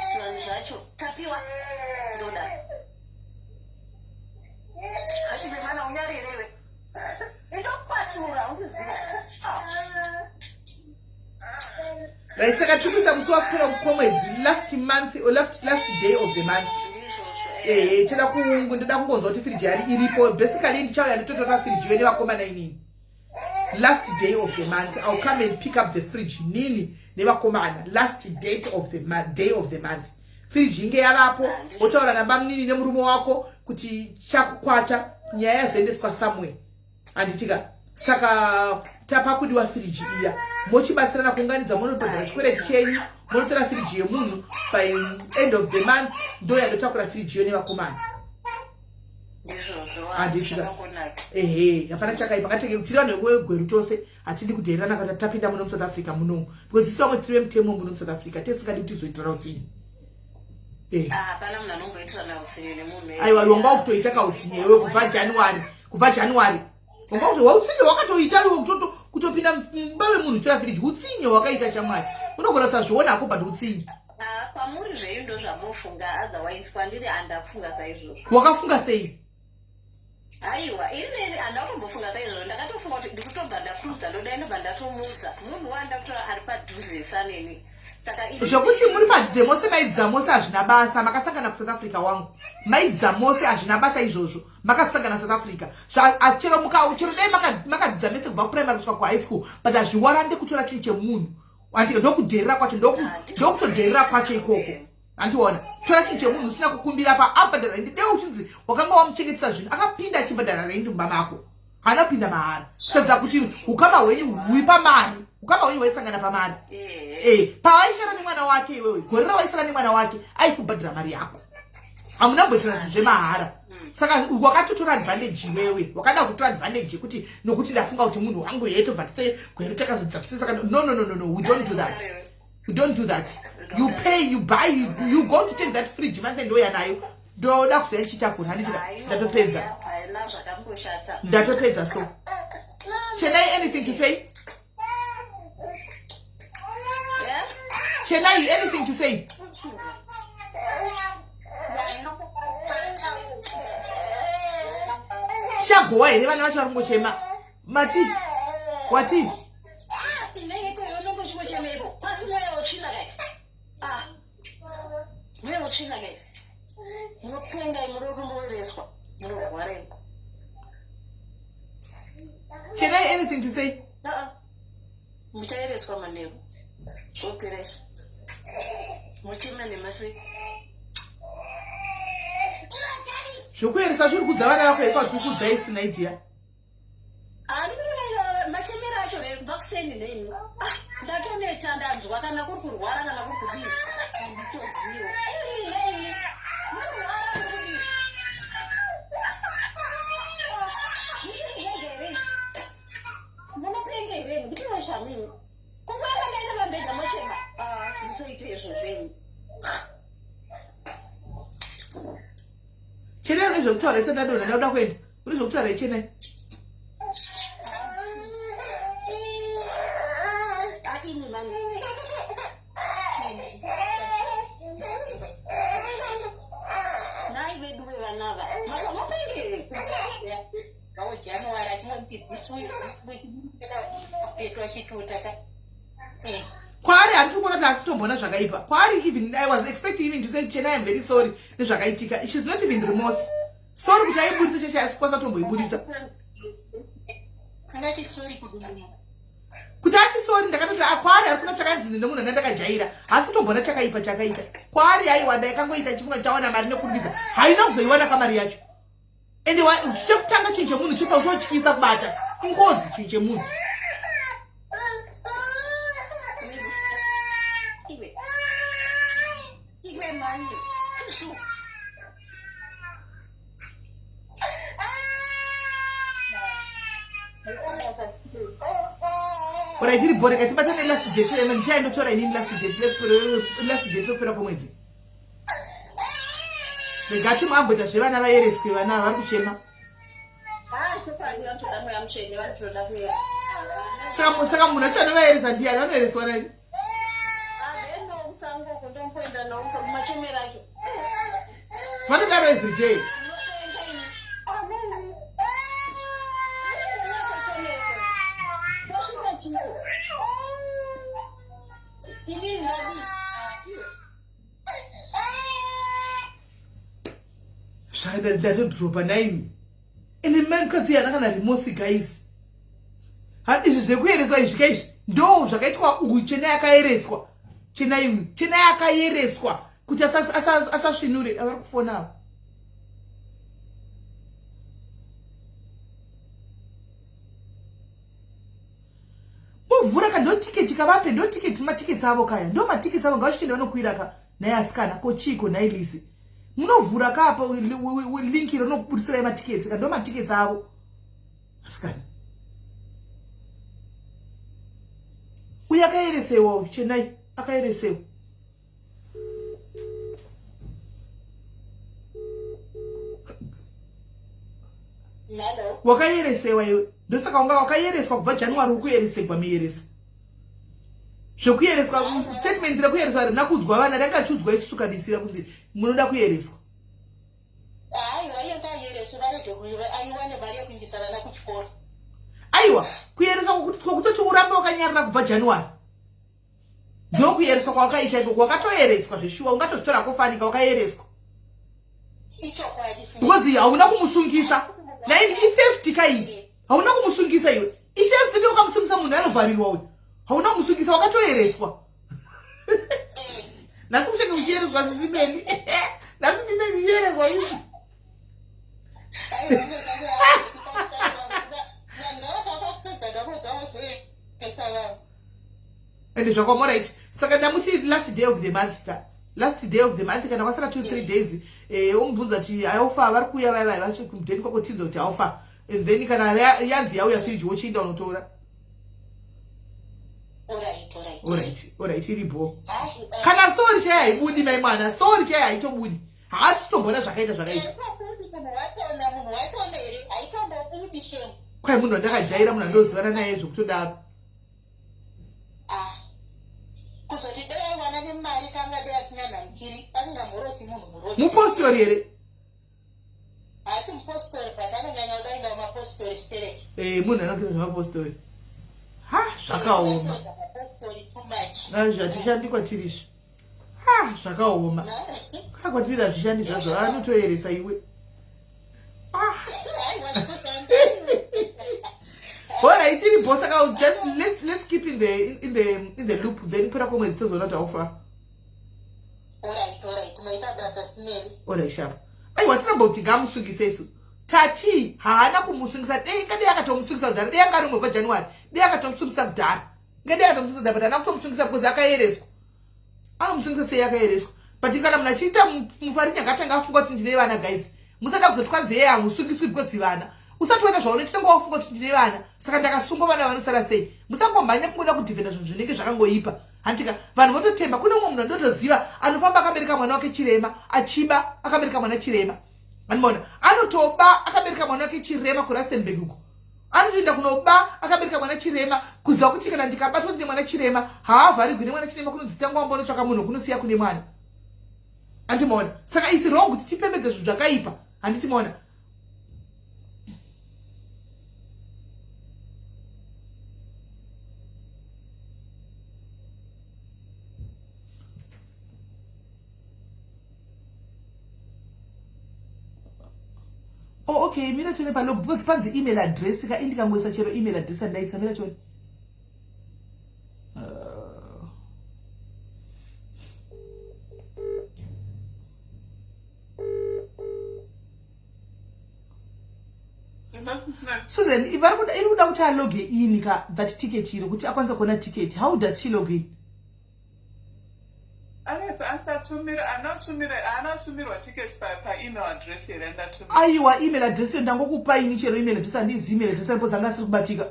Zvivanhu zvacho tapiwa ndoda. Hachibe mwana unyarirewe. Ndokwatura undiziva. Right, saka tiri kuisa musi wapera kwemwedzi last month or last, last day of the month. Ehe, toda kungu ndoda kungonzwa kuti firiji yari iripo. Basically ndichauya nditotora firiji yo nevakomana inini. Last day of the month I'll come and pick up the fridge nini nevakomana. Last date of the month, day of the month. Firiji inge yavapo, wotaura nabamunini nemurume wako kuti chakukwata nyaya yazoendeswa somewhere. Handitika saka tapakudiwa firiji iya mochibatsirana kuunganidza monobhadhara chikwereti chenyu monotora firiji yemunhu by end of the month ndo yandotakura firiji iyo nevakomana handitika ehe hapana chakaipa ngatenge tiri vanhu vegweru tose hatidi kudheererana kana tapinda muno musouth africa munomu because isu vamwe tiri vemutemo muno musouth africa tesingadi kuti tizoitirana utsinye eh. ah, aiwa wanga ukutoita kautsinye iwe kubva january kubva january wanga kuti wautsinye wakatoita iwe kutopinda mumba memunhu uchitora firiji utsinye wakaita shamwari unogona kusazviona hako but utsinye ah, kwamuri zvenyu ndozvamofunga otherwise kwandiri andakufunga saizvozvo wakafunga sei Aiwa, ini handina kutombofunga saizvozvo. Ndakatofunga kuti ndikutobva ndakuudza ndodai ndobva ndatomuudza. Munhu wandakutora ari padhuze saneni. Saka ini Zvekuti muri padhuze mose maidza mose hazvina basa. Makasangana kuSouth Africa wangu. Maidza mose hazvina basa izvozvo. Makasangana South Africa. Chero muka chero dai makadzidza mese kubva kuprimary kusvika kuhigh school but hazviwarande kutora chinhu chemunhu. Andika ndokudherera kwacho ndokutodherera kwacho ikoko. Andiona tora chinhu chemunhu usina kukumbira pa abhadhara rendi dei uchinzi wakanga wamuchengetesa zvinhu akapinda achibhadhara rendi mumba mako haana kupinda mahara kutadza kuti ukama hwenyu huri pamari ukama hwenyu hwaisangana pamari eh pawaishara nemwana wake iwewe gore rawaisara nemwana wake aikubhadhara mari yako hamuna kumboitira zvinhu zvemahara mm. saka wakatotora advantage iwewe wakada kutora advantage yekuti nokuti ndafunga kuti munhu wangu hee tobva tise gwero takazodzakisisa saka no no no no no we don't do that you don't do that you pay you buy you, you go to take that fridge manje ndouya nayo ndoda kuzoya ndichitakura handitika ndatopedza ndatopedza so chenai anything to say chenai anything to say tichagowa here vana vacho vari kungochema mati wati Can I anything to say? Muchaereswa manheru zvopera izvo muchema nemaswe zvokueresa zviri kudza vana vako here kwauri kudza isina idea Machemero acho kubva kuseni neni ah, ndatoneta ndanzwa kana kuri kurwara kana kuri kudii handitoziva munopenga here ndipiwe shamini kunguva ndaita pambedha mochema ah, musaite izvozvo imi chenai une zvekutaura isati ndadonha ndakuda kuenda une zvekutaura chenai kwaari handiri kuona kuti haasi kutomboona zvakaipa kwaari. Even I was expecting even to say, "Chena, I'm very sorry nezvakaitika." She's not even remorse, sorry kuti aiburitsa cheche, asikwanisa kutomboiburitsa. Angati sorry kudini? Kuti ati sorry, ndakatoti kwaari ari kuna chakanzi nemunhu andandakajaira, haasi kutomboona chakaipa chakaita kwaari. Aiwa, ndaikangoita chifunga chawana mari nekurumidza, haina kuzoiwana kamari yacho. Ende chekutanga chinhu chemunhu chifa chotyisa kubata, ingozi chinhu chemunhu. Iwe. Iwe mai. Shu. Alright, iri bhore katibatane last date eno, ndichaendotora inini last date, last date rekupera kwemwedzi. Regati muamboita zvevana vaereswe, vana vari kuchema. Ah, chokwadi vanotoda mweya mutsvene, vanotoda kuya. Saka munhu acho anovaeresa ndiani? Vanoereswa nani? Aveno musango kundomboenda nawo mumachemero acho. Vanodaro every day. Unotoenda ini. Amen. Tosvika chiko. Inini ndadii? Ndatodropa naimi. Ende mai mukadzi yana kana remorse, guys. Ha, izvi zvekuereswa izvi ka, izvi ndo zvakaitwa uyu Chenai akaereswa. Chenai uyu, Chenai akaereswa kuti asasvinure. Avari kufona avo. Muvhura ka, ndo tiketi kavape, ndo tiketi, matiketi avo kaya, ndo matiketi avo, ngavachitende vanokwira ka. Nhai asikana, ko chiiko nhai Lisi? Munovhura kapa link iro rinokubudisirai matiketi ka, ndo matiketi avo asikana. Uye akaeresewa uyu Chenai, akaeresewa. Hello. Wakaeresewa iwe, ndosaka wanga wakaereswa kubva January, uri kueresegwa miereso. Zvekuereswa, statement rekuereswa rina kuudzwa vana, rangachiudzwa isusu kabisira kunzi munoda kuereswa. Aiwa, iye ngaayereswe, varege aiwane mari yekuindisa vana kuchikoro. Aiwa, kuereswa kwekutoti urambe wakanyarara kubva January, ndokuereswa kwawakaita ikoko. Wakatoereswa zveshuwa, ungatozvitora kofanika, wakaereswa. Ichokwadi. Because hauna kumusungisa naini, itheft kai, hauna kumusungisa iwe, itheft. Ndi ukamusungisa munhu anovharirwa uyu, hauna kumusungisa, wakatoereswa. Nhasi kuchenge kuchiereswa sisimeni, nhasi ndine ndichiereswa ini. Aiwa, vanhu ngavakapedza nhamo dzavo zoyesa vanhu. Ende zvakwamoright, saka ndamuti last day of the month ka, last day of the month, kana kwasara 2 3 days, omubvunza kuti aofa vari kuuya vai vai vacho kumudheni kwako, tinza kuti aofa, and then kana yanzi yauya firiji, wochiinda unotora. Alright, alright. Alright, iripo. Kana sorry chaiyo haibudi, mai mwana, sorry chaiyo haitobudi, haasi kutomboona zvakaita zvakaita. Haitobudi, munhu wachona, munhu wachona here, haitombobudi, shame. Kwai munhu wandakajaira, munhu andozivana naye zvekutodaro. Ah, kuzoti dai aiwana nemari, kanga dai asina nhanikiri, asingamhorosi munhu murodi. Mupostori here? Haasi mupostori, but anonyanya kuda kuenda kumapostori stereki. Munhu anokisa zvemapostori, ha, zvakaoma. Mapostori too much. Zvatishandi kwatirizvo, ha, zvakaoma ka, kwatiri hazvishandi zvazvo, anotoeresa iwe. Ah. Aiwa, zvinoshanda. Alright, iripo, saka just let's keep in the loop, then kupera kwemwedzi tozoona kuti haufa. Alright, maita basa, simeri. Alright, sharp. Aiwa, tinamboti ngamusungise isu, tati haana kumusungisa, dei ngadei akatomusungisa kudhara, dei anga ari umwe bva January, dei akatomusungisa kudhara, ngadei akatomusungisa kudhara, but haana kutomusungisa because akaereswa. Anomusungisa sei akaereswa? But kana munhu achiita mufarinya, ngatanga afunga kuti ndine vana. Guys, musada kuzoti kwanzi yeye hamusungiswi because vana. Usati waita zvaunoita, tanga wafunga kuti ndine vana, saka ndakasungwa vana vanosara sei? Musangomhanya kungoda kudhifenda zvinhu zvinenge zvakangoipa, handitika? Vanhu vototemba. Kune umwe munhu andotoziva anofamba akabereka mwana wake chirema, achiba akabereka mwana chirema. Anomaona anotoba akabereka mwana wake chirema kuRustenburg uko, anotoenda kunoba akabereka mwana chirema, kuziva kuti kana ndikabatwa ndine mwana chirema, haavharigwi nemwana chirema, kunonzi tanga wamba unotsvaka munhu kunosiya kune mwana, handimaona? Saka it's wrong kuti tipembedze zvinhu zvakaipa, handiti maona? Oh, okay, mira tione palog because panzi email address ka indikangoisa chero email address andaisa mira tione. Susan, iri kuda kuti aloge in ka that ticket iri kuti akwanise kuona ticket. How does she log in? Aiwa, email address iyo ndangokupa ini chero email address handizi email address because anga asiri kubatika.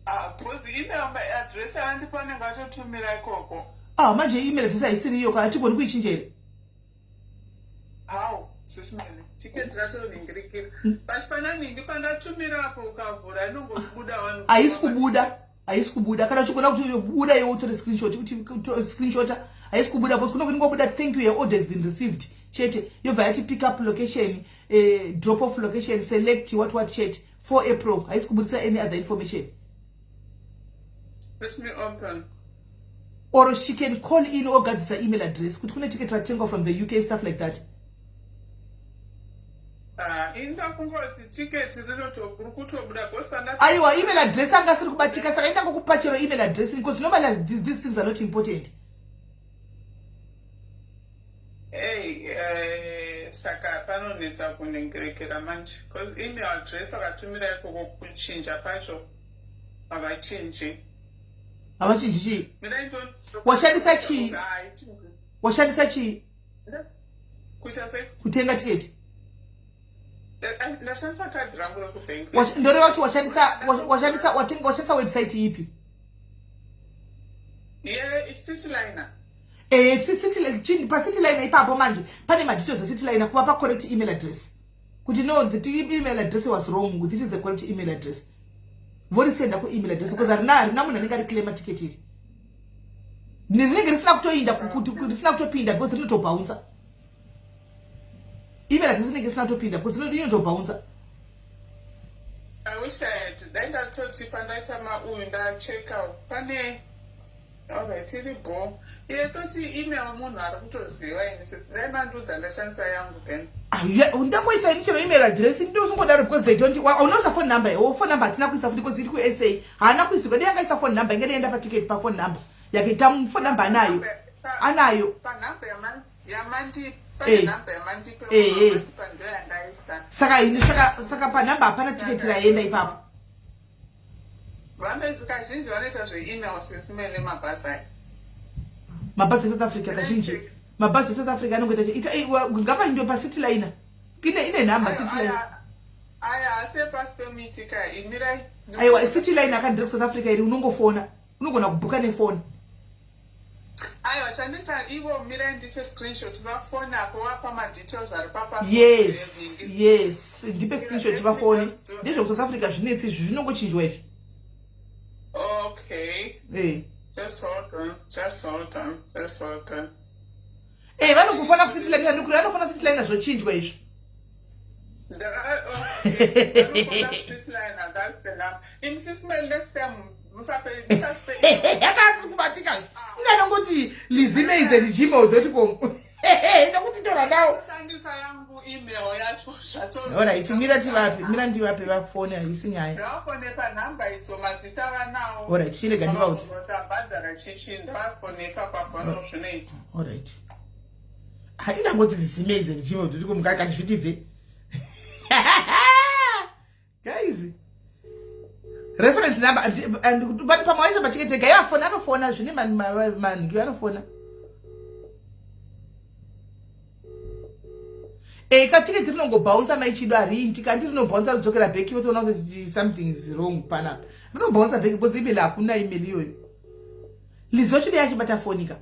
Ah, because email address andipa anenge atotumira ikoko. Ah, manje email address haisiri iyo ka hatigoni kuichinja here? How? Sisimene. Ticket ratoningirikira. But pana ningi pandatumira apo ukavhura inongobuda wani. Haisi kubuda. Haisi kubuda. Kana uchigona kuti buda iwe utore screenshot kuti screenshota haisi kubuda because kuno kungobuda thank you your order has been received chete yobva yati pick up location eh, drop off location select what what chete 4 April haisi kubudisa any other information. Let me open. Or she can call in ogadzisa email address kuti kune ticket ratengwa from the UK stuff like that. Ah, inda kungoti ticket rinotoburi kutobuda because panda Aiwa, email address anga asiri kubatika saka inda ngokupa chero email address because normally these things are not important. Hey, eh, saka panonetsa kunengerekera manje because email address akatumira ikoko kuchinja pacho havachinji. Havachinji chii? Washandisa chii? Washandisa chii? Kuita sei? Kutenga tiketi. Ndashandisa kadhi rangu rekubhengi. Ndoreva kuti washandisa washandisa watenga washandisa website ipi? Ye Cityliner. Eh, City pa Cityliner ipapo manje pane ma details e Cityliner kuva pa correct email address. Kuti no, the email address was wrong. This is the correct email address. Vorisenda ku email address because harina harina munhu anenge ari claim ticket iri. Rinenge risina kutoinda kuti risina kutopinda because rinotobounce. Email address inenge isina kutopinda because inotobounce. I wish I had dai ndatoti pandaita mauyu ndacheka pane alright iri bho iye toti email munhu ari kutoziva ini sisi dai mandiudza ndashandisa yangu then. Ndangoisa ini chero email address ndozongodaro because they don't unoisa phone number o phone number hatina kuisa futi because iri kuSA haana kuisikwa dai angaisa phone number inge daienda paticket paphone number yake tam phone number anayo anayo panhamba yamandipa pane nhamba yamandipa yamandipa ndo yandaisa. Saka ini saka saka panhamba hapana tiketi raenda ipapo. Vanoita kazhinji vanoita zveemail sisi mele mabhazi aya. Mabhazi eSouth Africa kazhinji mabhazi eSouth Africa anongoita ita ngapaindwe paCityliner ine ine nhamba Cityliner. Aya asi epasi pemiti ka imirai. Aiwa Cityliner akandiri kuSouth Africa iri unongofona unogona kubhuka nefoni. Aiwa chandiita ivo mirai ndiite screenshot vafone apo wapa madetails ari papa. Yes, yes ndipe screenshot vafone ndezvekuSouth Africa zvinetsi izvi zvinongochinjwa izvi. Okay. Eh. Just hold on, just hold on, just hold on. Eh, vanokufona kuCityliner nukuri vanofona Cityliner zvochinjwa izvi. Yakasi kubatika inanongoti lizimeize@gmail.com ndokuti tora nawo. Shandisa yangu email yacho zvato. Alright, mira tivape, mira ndivape vafone haisi nyaya. Ndavafone panhamba idzo mazita vanawo. Alright, chirega ndivaudze. Tabhadhara chichi ndavafone ipapo apo zvinoita. Alright. Ha inangoti lizimeize@gmail.com kakati zvitibve. Guys. Reference number and but pamwe waisa patiketi ega yafona anofona zvine manhu anofona. Eh, katiketi rinongobounsa maichido harinti kandi rinobounsa ridzokera back votoona kuti something is wrong panapa. Rinobounsa back because email hakuna email iyoyo. Lizo chide achibata foni ka.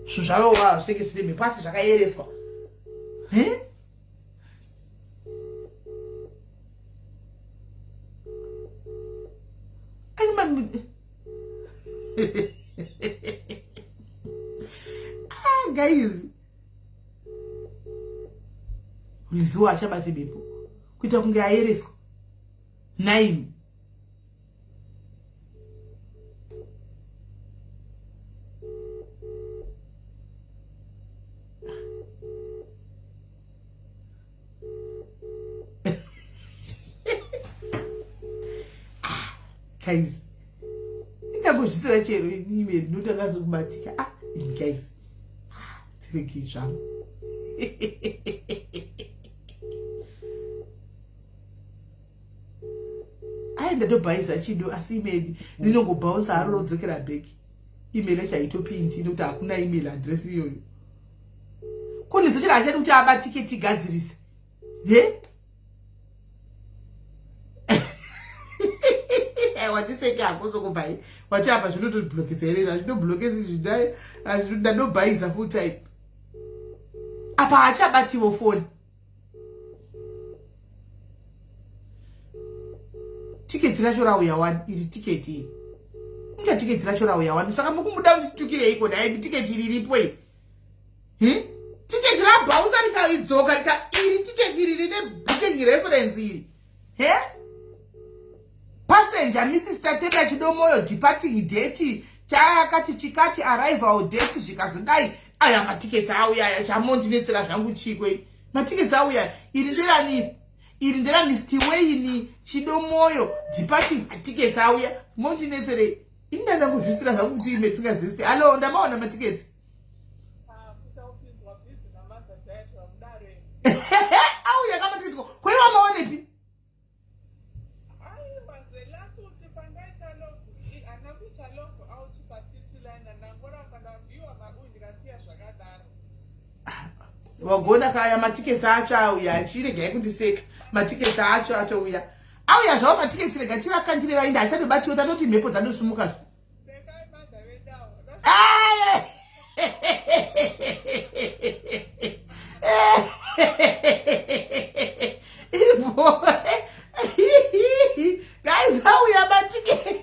Zvinhu zvavo wa zvinenge zvine mhepo asi zvakayereswa. Eh? Ani man Ah guys. Lizo achabati bepo. Kuita kunge ayereswa. Naimi. Guys, ndangozvisira chero email ndotakazokubatika. Ah, imi guys, ah, tiregei zvangu. Ai, ndatobhaisa chido, asi email rinongobhaunsa haro rodzokera back. Email yacho haitopindi nokuti hakuna email address iyoyo. Kune zochero hachadi kuti abatike tigadzirise. He? Watiseke hako sokubhai. Wati apa zvinotoblockesa here? Hazvinoblokesi zvidai. Ndandobhaisa full time. Apa haachabatiwo foni. Tiketi racho rauya wani, iri tiketi iri. Inga tiketi racho rauya wani. Saka mukumuda kunditukireiko dai tiketi iri ripo iri. Tiketi rabhaunza rikaidzoka rika iri tiketi iri rine booking reference iri. He? Passenger Mrs. Tatenda Chidomoyo departing date chakati chikati arrival date zvikazodai. Aya matiketi auya aya, chamondinetsera zvangu chiko iri. Matiketi auya iri nderani? Iri ndera Mr. Wayne Chidomoyo departing matiketi auya. Mondinetserei? Ini ndandangozvisira zvangu kuti ime tisingaziswi. Hello, ndamaona matiketi. Auya kamatiketi ko. Kwaiwa maonepi? Wagona kaya matiketi acho auya, achiregai kundiseka. Matiketi acho atouya. Auya zvawo matiketi, rega tivakandire vaenda, achadobatiwa tatoti mhepo dzadosumuka zve. Guys, auya matiketi.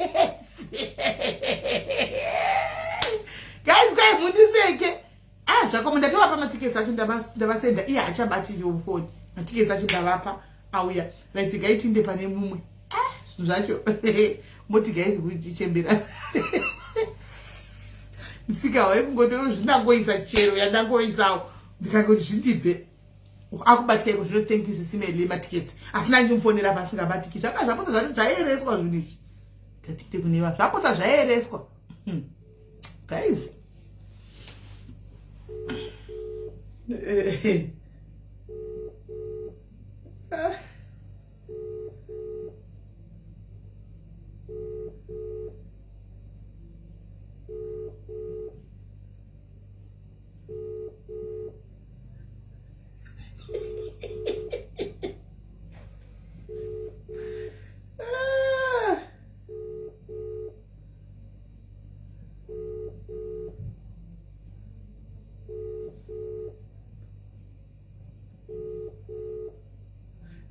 Guys, kwai mundiseke. Ah, zvako ndatovapa matiketi acho ndavasenda. Iye haachabati foni. Matiketi acho ndavapa auya. Right, gaitinde pane mumwe. Ah, zvinhu zvacho. Moti guys kuchichembera. Musika wae kungoti zvindangoisa chero yandangoisawo. Ndikangoti zvindibve. Akubatika iko zvino, thank you sisi Meli matiketi. Asina ndimufonera pasingabatiki. Zvanga zvaposa zvati zvaereswa zvinhu izvi. Tatite kuneva zvaposa zvaereswa. Guys.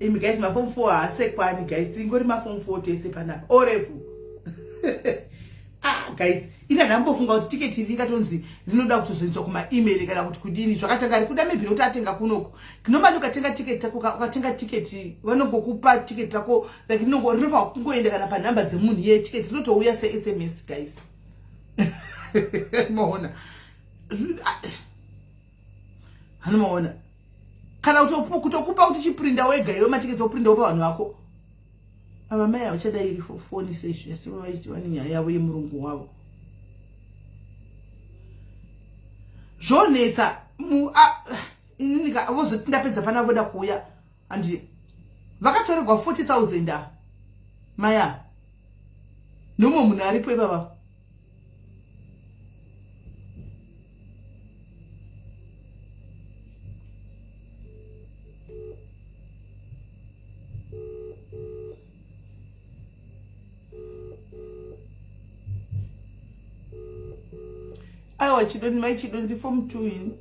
Imi guys, mafom 4 haasekwani guys, tingori mafom 4 tese panapa. Orefu. Ah guys, ina ndambofunga kuti tiketi ringatonzi rinoda kutozoiswa kuma-email kana kuti kudini. Zvakatanga rikuda maybe nokuti atenga kunoko. Normally ukatenga tiketi rako, ukatenga tiketi vanongokupa tiketi rako like rinofanira kungoenda kana panhamba dzemunhu iye, tiketi rinotouya se-SMS guys. Maona? Hanomaona? Kana kutokupa kuti chiprinda wega iwe matiketi oprinda wopa vanhu vako. Ava mai havachada iri foni seizvi, asi vane nyaya yavo yemurungu wavo. Zvonetsa inini vozoti ndapedza pana voda kuuya handi vakatorerwa 40,000 ava mai ava nomwe munhu aripo ivava. Aiwa Chido, mai Chido, ndi form 2 ini.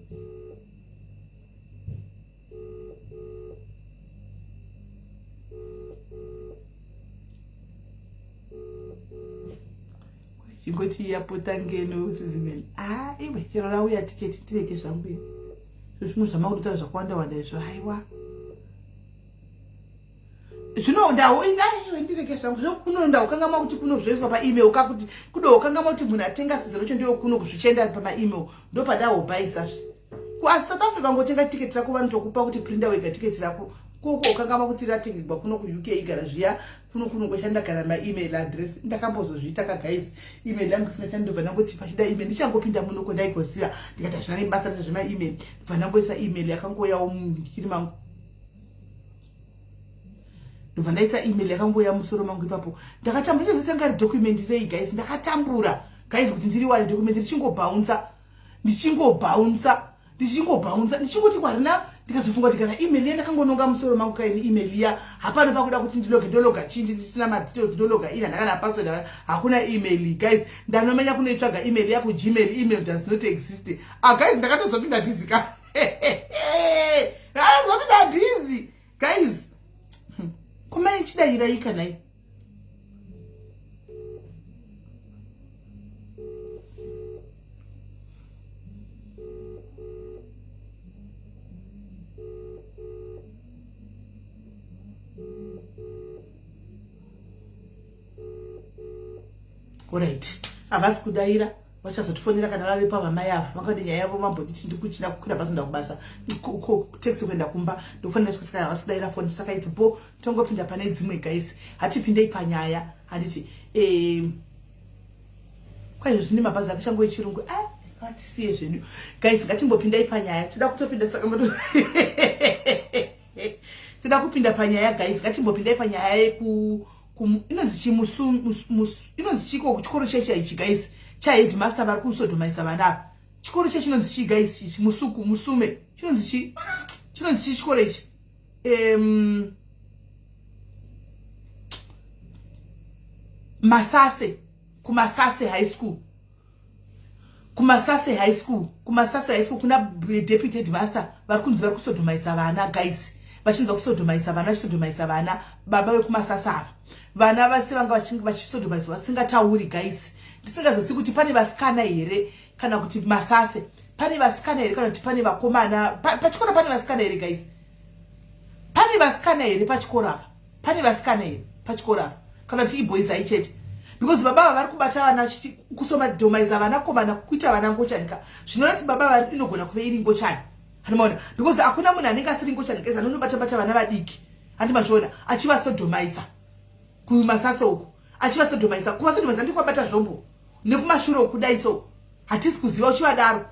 Chingoti yapota ngeno sizimeni. Ah, iwe chero rauya tiketi tireke zvangu ini. Zvimwe zvamakutotaura zvakawanda wanda izvo haiwa. Zvino ndawo inaiwe ndireke zvangu zvekuno ndaukangamwa kuti kuno zvoiswa paemail kakuti kudokangamwa kuti munhu atenga sizero cho ndiyo kuno kuzvichienda pamaemail ndopadahobhaisa zve. Kuasi South Africa ngotenga tiketi rako vanotokupa kuti prinda wega tiketi rako. Koko kangama kuti ratengegwa kuno kuUK igara zviya kuno kuno kwachandagara maemail address ndakambozozviita ka guys email yangu isina chandobva ndangoti pachida email ndichangopinda muno ko ndaigoziva ndikati hazvina nebasa rese zvemaemail ndobva ndangoisa email yakangoyawo mukiri mangu ndobva ndaisa email yakangouya musoro mangu ipapo ndakatambura chozotanga ri document sei guys ndakatambura guys kuti ndiriwane document richingobhaunsa ndichingobhaunsa ndichingobhaunsa ndichingoti kwarina ndikazofunga kuti kana email iya ndakangononga musoro mangu kaini email iya hapano pakuda kuti ndiloge ndologa chindi ndisina madetails ndologa ina ndakana password hakuna email guys ndanomenya kunoitsvaga email iya kugmail email does not exist ah guys ndakatozopinda busy ka ndakatozopinda busy guys kumai chidairaika nai Alright. Havasi kudaira vachazotifonera kana vave pavamai ava vangade nyaya yavo vambonditi ndikuchida kukwira bhazi nda kubasa taxi kuenda kumba ndikufanira kusvika saka havasi kudaira foni saka it's bo tongopinda pane dzimwe guys hatipindei panyaya handiti eh, kwaizvo zvine mabhazi akachango echirungu ah, ngatisiye zvedu guys ngatimbopindai panyaya toda kutopinda saka toda kupinda panyaya guys ngatimbopindai panyaya yeku inonzi chi inonzi chiko kuchikoro checha ichi guys chaheadmaster vari kusodomaisa vana ava chikoro che chinonzi chii guys ichi musuku musume chinonzi chi chinonzi chii chikoro ichi um, masase kumasase high school kumasase high school kumasase high school kuna deputy headmaster vari kunzi vari kusodomaisa vana guys vachinzwa kusodomaisa vana vachisodomaisa vana baba vekumasasa ava vana vase vanga vachisodomaiswa vasingatauri guys ndisingazosii kuti pane vasikana here kana kuti masase pane vasikana here kana kuti pane vakomana pachikoro pane vasikana here guys pane vasikana here pachikoro apa pane vasikana here pachikoro apa kana kuti iboys ai chete because baba ava vari kubata vana kusomadomaisa vanakomana kuita vana ngochani ka zvinoreva kuti baba vari inogona kuve iri ngochani handimaona because hakuna munhu anenge asiri ngochani guys anonobata bata vana vadiki handimachiona achivasodomaisa kumasasa uku achivasodomaisa kuvasodomaisa ndikwabata zvombo nekumashure uku kudai so hatisi kuziva uchivadaro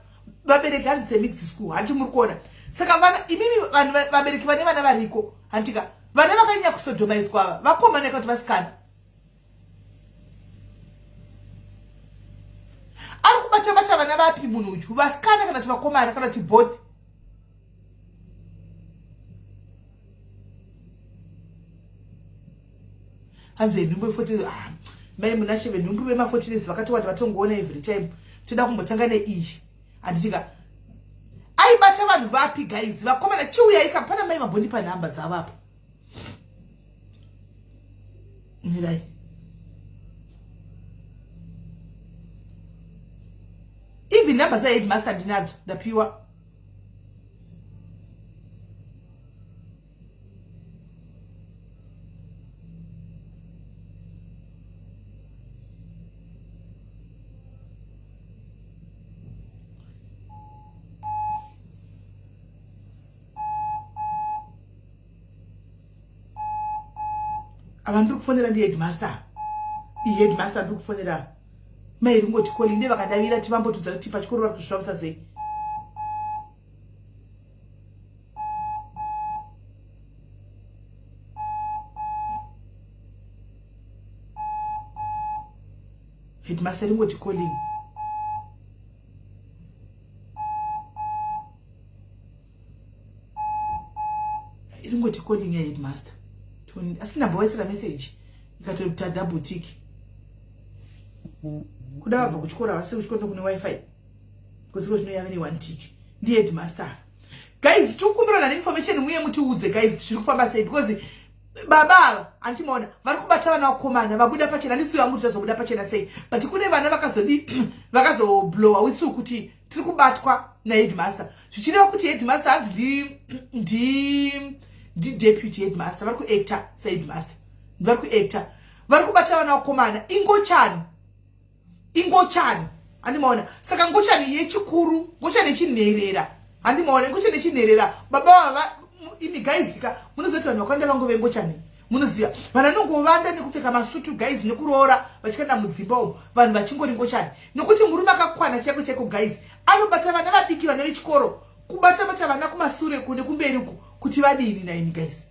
vabereki hanzi semixed school hanti muri kuona saka vana imimi vanhu vabereki vane vana variko hantika vana vakanyanya kusodomaiswa ava vakomana kuti vasikana ari kubata bata vana vapi munhu uyu vasikana kana kuti vakomana kana kuti both hanzi yenhumbu ye40 ah, mai munashe venhumbu vema40 days vakatowanda vatongoona every time toda kumbotanga neiyi handitika aibata vanhu vapi guys vakomana chiuyai ka pana mai vambondipa nhamba dzavo apa mirai even nhamba dzaheadmaster ndinadzo ndapiwa ava ndiri kufonera ndi headmaster iheadmaster ndiri kufonera mai ringoti koli nde vakadavira tivambotudza kuti pachikoro vari kuzvifambisa sei headmaster ringoti calling iringoti calling yaheadmaster asi ndambovaisira message ikatota double tick kuda vabva kuchikoro havasi kuchikoro ndokune wifi kusiko zvino yave ne one tick ndi headmaster guys tikukumbirana neinformation muye mutiudze guys zviri kufamba sei because baba ava andimaona vari kubata vana vakomana vabuda pachena handisi yangu tichazobuda pachena sei but kune vana vakazodi vakazoblowa witsu kuti tiri kubatwa naheadmaster zvichireva kuti headmaster hanzi ndi ndi deputy headmaster vari kuacta saheadmaster vari kuacta vari kubata vana vakomana ingochani ingochani handimaona saka ngochani yechikuru ngochani yechinherera handimaona ngochani yechinherera baba vava imi guys ka munoziva kuti vanhu vakawanda vangove ngochani munoziva vanhu vanongovanda nekupfeka masutu guys nekuroora vachikanda mudzimba umu vanhu vachingori ngochani nokuti murume akakwana chaiko chaiko guys anobata vana vadiki vana vechikoro kubata bata vana kumasure ku nekumberi uku kuti vadini naimi guys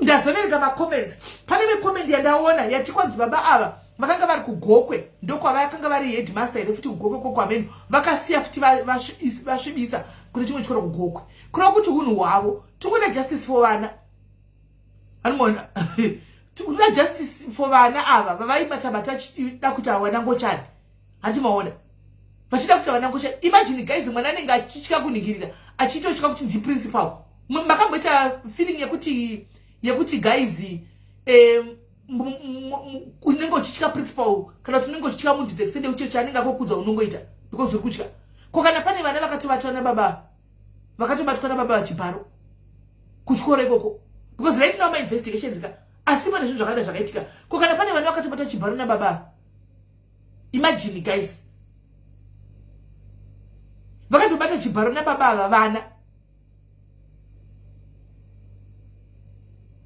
ndazoverenga macomments pane vecomment yandaona yati kwanzi baba ava vakanga vari kugokwe ndokwavakanga vari headmaster here futi kugokwe kokwameno vakasiya futi vasvibisa kune chimwe chikoro kugokwe kureva kuti unhu hwavo tikuda justice for vana anoona tikuda justice for vana ava vavaibata bata achida kuti awana ngochani handi maona vachida kuti vana ngochani imagine guys mwana anenge achitya kuningirira achitotya kuti ndiprincipal makamboita feeling yekuti yekuti guys unenge uchitya principal kana kuti unenge uchitya munhu to the extent yekuti chaanenge akokudza unongoita because uri kutya ko kana pane vana vakatobatwa nababa vakatobatwa nababa vachibharo kuchikoro ikoko because right now mainvestigations ka asi pane zvinhu zvakawanda zvakaitika ko kana pane vana vakatobatwa chibharo nababa imagine guys vakatobata chibharo nababa ava vana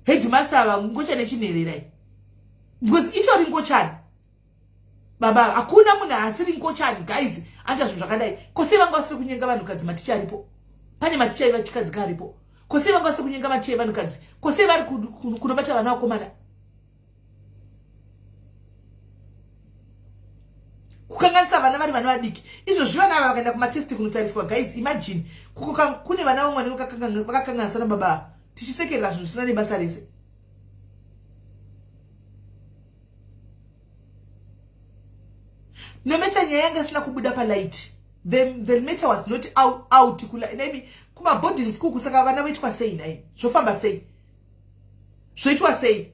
headmaster ava ngochani echinhererai because itori ngochani baba hakuna munhu asiri ngochani guys anoita zvinhu zvakadai ko sei vanga vasiri kunyenga vanhukadzi maticha aripo pane maticha aiva chikadzi ka aripo ko sei vanga vasiri kunyenga maticha evanhukadzi ko sei vari kunobata vana vakomana kukanganisa vana vari vana vadiki izvozvi vana ava vakaenda kumatesti kunotariswa guys imagine kune vana vamwe vanenge vakakanganiswa nababa tichisekerera zvinhu zvisina nebasa rese no matter nyaya yanga isina kubuda palight the matter was not out, out kula naimi kumaboarding school kusaka vana voitwa sei nai zvofamba sei zvoitwa sei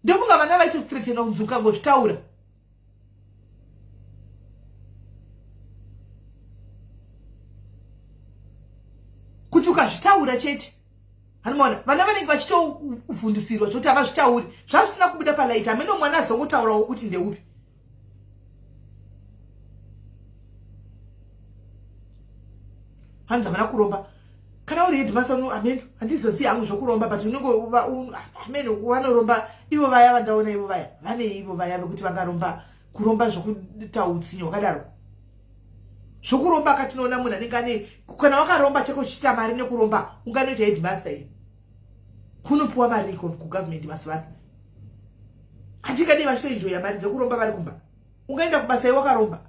ndofunga vana vaitothreatena kunzi ukangozvitaura kuti ukazvitaura chete Anomaona vana vanenge vachitovhundusirwa zvekuti havazvitauri zvazvisina kubuda palight hameno mwana azongotaurawo kuti ndeupi hanzi havana kuromba kana uri headmaster uno hameno handizozivi hangu zvokuromba but unenge hameno vanoromba ivo vaya vandaona ivo vaya vane ivo vaya vekuti vangaromba kuromba zvokuita utsinye hwakadaro zvokuromba ka tinoona munhu anenge ane kana wakaromba chako uchiita mari nekuromba unganoita headmaster here kunopiwa mari iko kugovernment mazuva ano hatingadei vachitoenjoya mari dzekuromba vari kumba ungaenda kubasa iwe wakaromba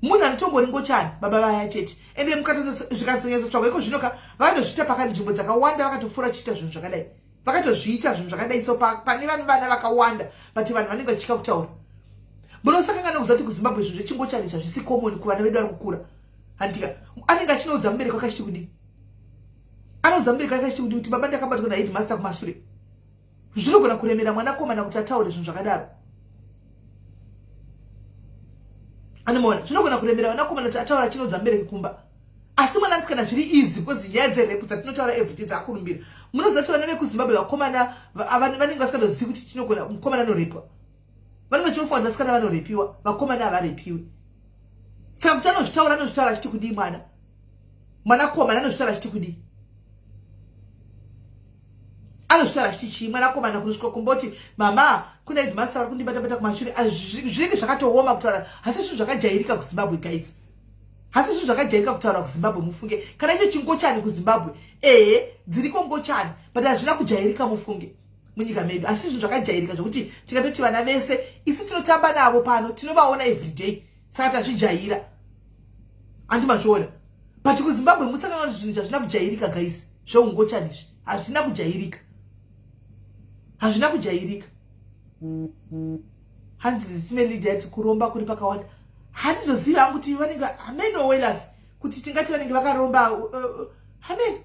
munhu anotongori ngochani baba vaya chete ende mukatozvikazonyatsotsvagwa iko zvino ka vanozviita pakanzvimbo dzakawanda vakatopfuura chiita zvinhu zvakadai vakatozviita zvinhu zvakadai so pane vanhu vana vakawanda but vanhu vanenge vachitya kutaura munosakangana kuziva kuti kuzimbabwe zvinhu zvechingochani zvazvisi common kuvana vedu vari kukura handika anenge achinoudza mubereki wake achiti kudii anoudza mubereki wake achiti kudii kuti baba ndakabatwa naheadmaster kumasure zvinogona kuremera mwanakomana kuti ataure zvinhu zvakadaro anomaona zvinogona kuremera vanakomana kuti ataura achinoudza mubereki kumba asi mwana musikana zviri easy because nyaya dzerepu dzatinotaura everyday dzakurumbira munoziva kuti vana vekuzimbabwe vakomana vanenge vasingadozivi kuti tinogona mukomana anorepwa vanenge vachiofa kuti vasikana vanorepiwa vakomana havarepiwi saka kuti anozvitaura anozvitaura achiti kudii mwana mwanakomana anozvitaura achiti kudii anozvitaura achiti chii mwanakomana kunosvika kumboti mama kuna headmaster vari kundibatabata kumashure zvinenge zvakatooma kutaura hasi zvinhu zvakajairika kuzimbabwe guys hasi zvinhu zvakajairika kutaura kuzimbabwe mufunge kana icho chingochani kuzimbabwe ehe dziriko ngochani but hazvina kujairika mufunge munyika medu asi zvinhu zvakajairika zvekuti tingatoti vana vese isu tinotamba navo pano tinovaona everyday saka tazvijaira andi mazviona but kuzimbabwe musangana zvinhu zvazvina kujairika guys zveungochani izvi hazvina kujairika hazvina kujairika hanzi simelidati kuromba kuri pakawanda handizozivi hangu kuti vanenge hameno welas kuti tingati vanenge vakaromba hameno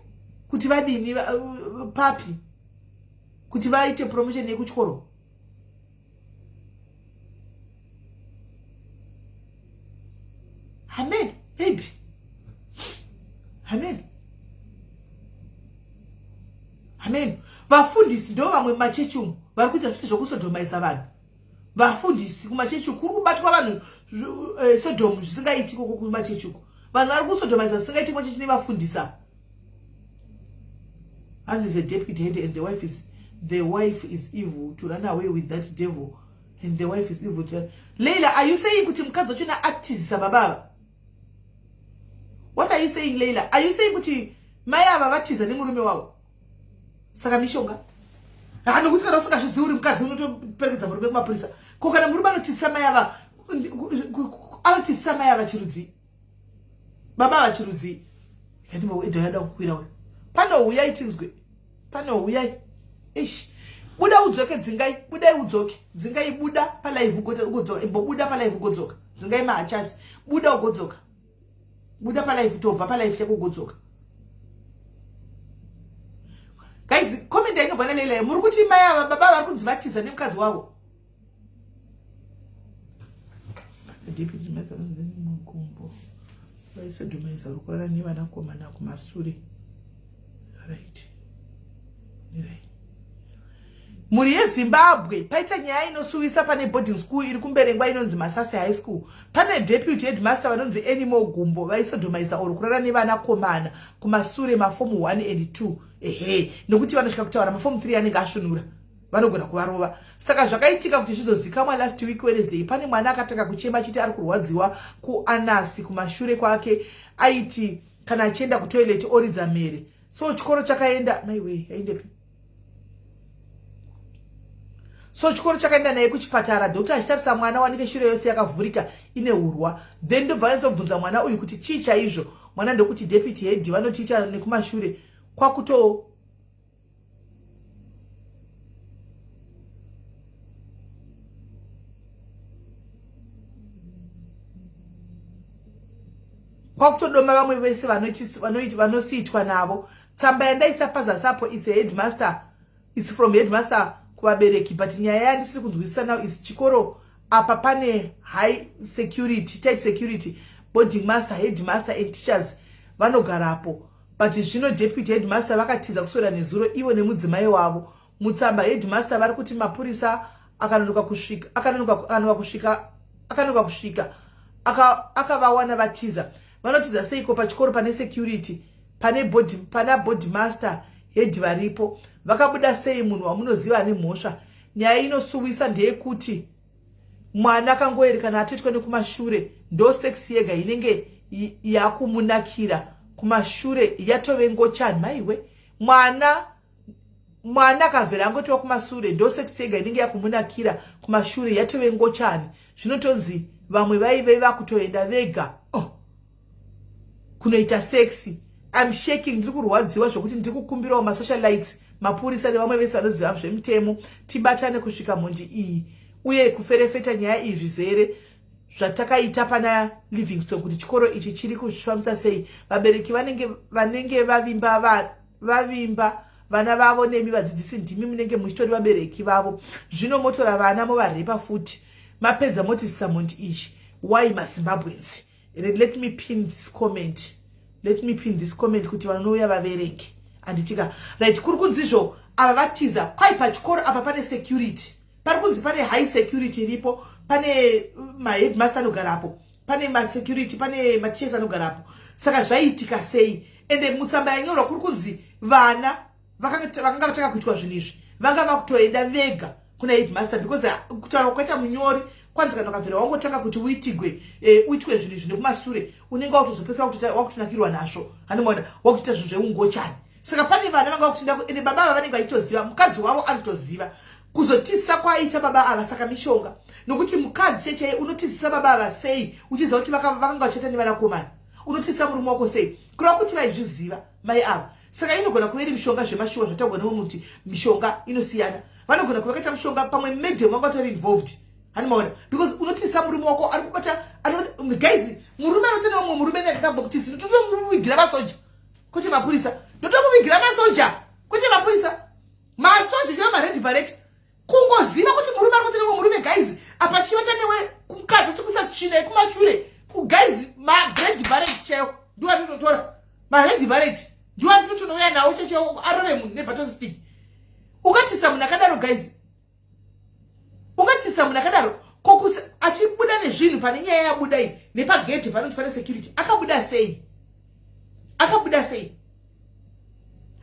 kuti vadini papi kuti vaite promotion yekuchikoro hameno maybe hameno hameno vafundisi ndo vamwe mumachechi umu vari kuita zviti zvokusodomaisa vanhu vafundisi kumachechi uku kuri kubatwa vanhu eh, sodomu zvisingaiti koko kumachechi uku Vanhu vari kusodomiza zvisingaiti mwacho chine vafundisa. Hanzi is a deputy head and the wife is the wife is evil to run away with that devil and the wife is evil to Leila, are you saying kuti mukadzi wacho na atizisa baba ava? What are you saying Leila? Are you saying kuti mai ava vatiza nemurume wavo? Saka mishonga. Ha nokuti kana usingazvizivi uri mukadzi unotoperekedza murume kumapurisa. Ko kana murume anotizisa mai ava anotizisa mai ava chirudzii? Baba ava chirudzii? Kandimbo edha yada kukwira uyu. Pano huyai tinzwe. Pano huyai. Eish. Buda udzoke dzingai, budai udzoke. Dzingai buda pa live ugodzoka. Imbobuda pa live ugodzoka. Dzingai mahachasi. Buda ugodzoka. Buda pa live tobva pa live chako ugodzoka. Guys, comment yainogwa naLeila. Muri kuti mai ava baba vari kunzi vatiza nemukadzi wavo. Deputy Master Mugumbo vaisodomaiza uri kurara nevanakomana kumasure. Right. Right. Mhuri yeZimbabwe, paita nyaya inosuwisa pane boarding school iri kuMberengwa inonzi Masase High School. Pane deputy headmaster vanonzi Anymore Gumbo vaisodomaisa or kurara nevanakomana kumasure mafomu 1 and 2. Ehe, nokuti vanosvika kutaura mafomu 3 anenge asvunura. Vanogona kuvarova. Saka zvakaitika kuti zvizozikamwa last week Wednesday, pane mwana akatanga kuchema achiti ari kurwadziwa kuanasi kumashure kwake, aiti kana achienda kutoilet oridza mhere. So chikoro chakaenda, maiwe, yaindepi? So chikoro chakaenda naye kuchipatara, doctor achitarisa mwana wanike shure yose yakavhurika ine hurwa. Then ndobva vanyatsobvunza mwana uyu kuti chii chaizvo. Mwana ndokuti deputy head vanotiita nekumashure kwakuto kwakutodoma vamwe vese vanosiitwa navo. Tsamba yandaisa pazasi apo, it's a headmaster, it's from headmaster kuvabereki, but nyaya yandisiri kunzwisisa now is chikoro apa pane high security, tight security, boarding master, headmaster and teachers vanogarapo, but zvino deputy headmaster vakatiza kuswera nezuro ivo nemudzimai wavo. Mutsamba headmaster vari kuti mapurisa akanonoka kusvika, akanonoka kusvika, akanonoka kusvika, akavawana vatiza. Vanotiza seiko pachikoro pane security, pane board, pana board master head varipo? Vakabuda sei munhu wamunoziva ane mhosva? Nyaya inosuwisa ndeyekuti mwana akangoerekana atoitwa nekumashure, ndo sex yega inenge yakumunakira kumashure, yatove ngochani. Maiwe, mwana akabvera angotiwa kumasure, ndo sex yega inenge yakumunakira kumashure, yatove ngochani. Zvinotonzi vamwe vaive vakutoenda vega, oh, kunoita sex. I'm shaking, ndiri kurwadziwa zvokuti ndiri kukumbirawo masocialites, mapurisa nevamwe vese vanoziva zvemutemo, tibatane kusvika mhondi iyi uye kuferefeta nyaya iyi zvizere zvatakaita pana Livingstone, kuti chikoro ichi chiri kuzvifambisa sei. Vabereki vanenge vavimba vana vavo nemi vadzidzisi, ndimi munenge muchitori vabereki vavo, zvino motora vana movarepa futi, mapedza motisisa mhondi iyi. Why maZimbabweans? Let me pin this comment, let me pin this comment kuti vanouya vaverenge. Anditika right, kuri kunzizvo ava vatiza kwai pachikoro apa pane security, pari kunzi pane high security iripo, pane maheadmaster anogarapo, pane masecurity, pane mateachers anogarapo. Saka zvaiitika sei? Ende mutsamba yanyorwa kuri kunzi vana vakanga vatanga kuitwa zvinhu izvi vanga vakutoenda vega kuna headmaster, because kutaura kwaita munyori kwanzi kana ukabvira wangotanga kuti uitigwe uitwe zvinhu izvi nekumasure, unenge wakutozopesa wakutonakirwa nazvo, handimaona wakutoita zvinhu zveungochani. Saka pane vana vanga vakutoenda, ende baba ava vanenge vachitoziva, mukadzi wavo anotoziva kuzotizisa kwaaita baba ava. Saka mishonga, nokuti mukadzi chechei unotizisa baba ava sei uchiziva kuti vakanga vachiita nevanakomana? Unotizisa murume wako sei? Kureva kuti vaizviziva mai ava. Saka inogona kuva iri mishonga zvemashuwa, zvataugwa nemwe kuti mishonga inosiyana. Vanogona kuva vakaita mishonga, pamwe madam vanga vatori involved, handimaona, because unotizisa murume wako ari kubata. Guys, murume anotenda mumwe murume ndambomutisi, ndotomuvigira masoja kwete mapurisa, ndotomuvigira masoja kwete mapurisa, masoja chaivo mared beret. Kungoziva kuti murume ari kutenda mumwe murume, guys, apa chivata newe mukadzi achikuisa tsvina yekumashure, guys, mared beret chaiwo ndiwo andinotora, mared beret ndiwo andinotonouya nawo chaiwo, arove munhu nebaton stick. Ungatisa munhu akadaro, guys? Ungatisa munhu akadaro? Ko achibuda nezvinhu pane nyaya yabuda iyi nepagedhe panonzi pane security akabuda sei? Akabuda sei?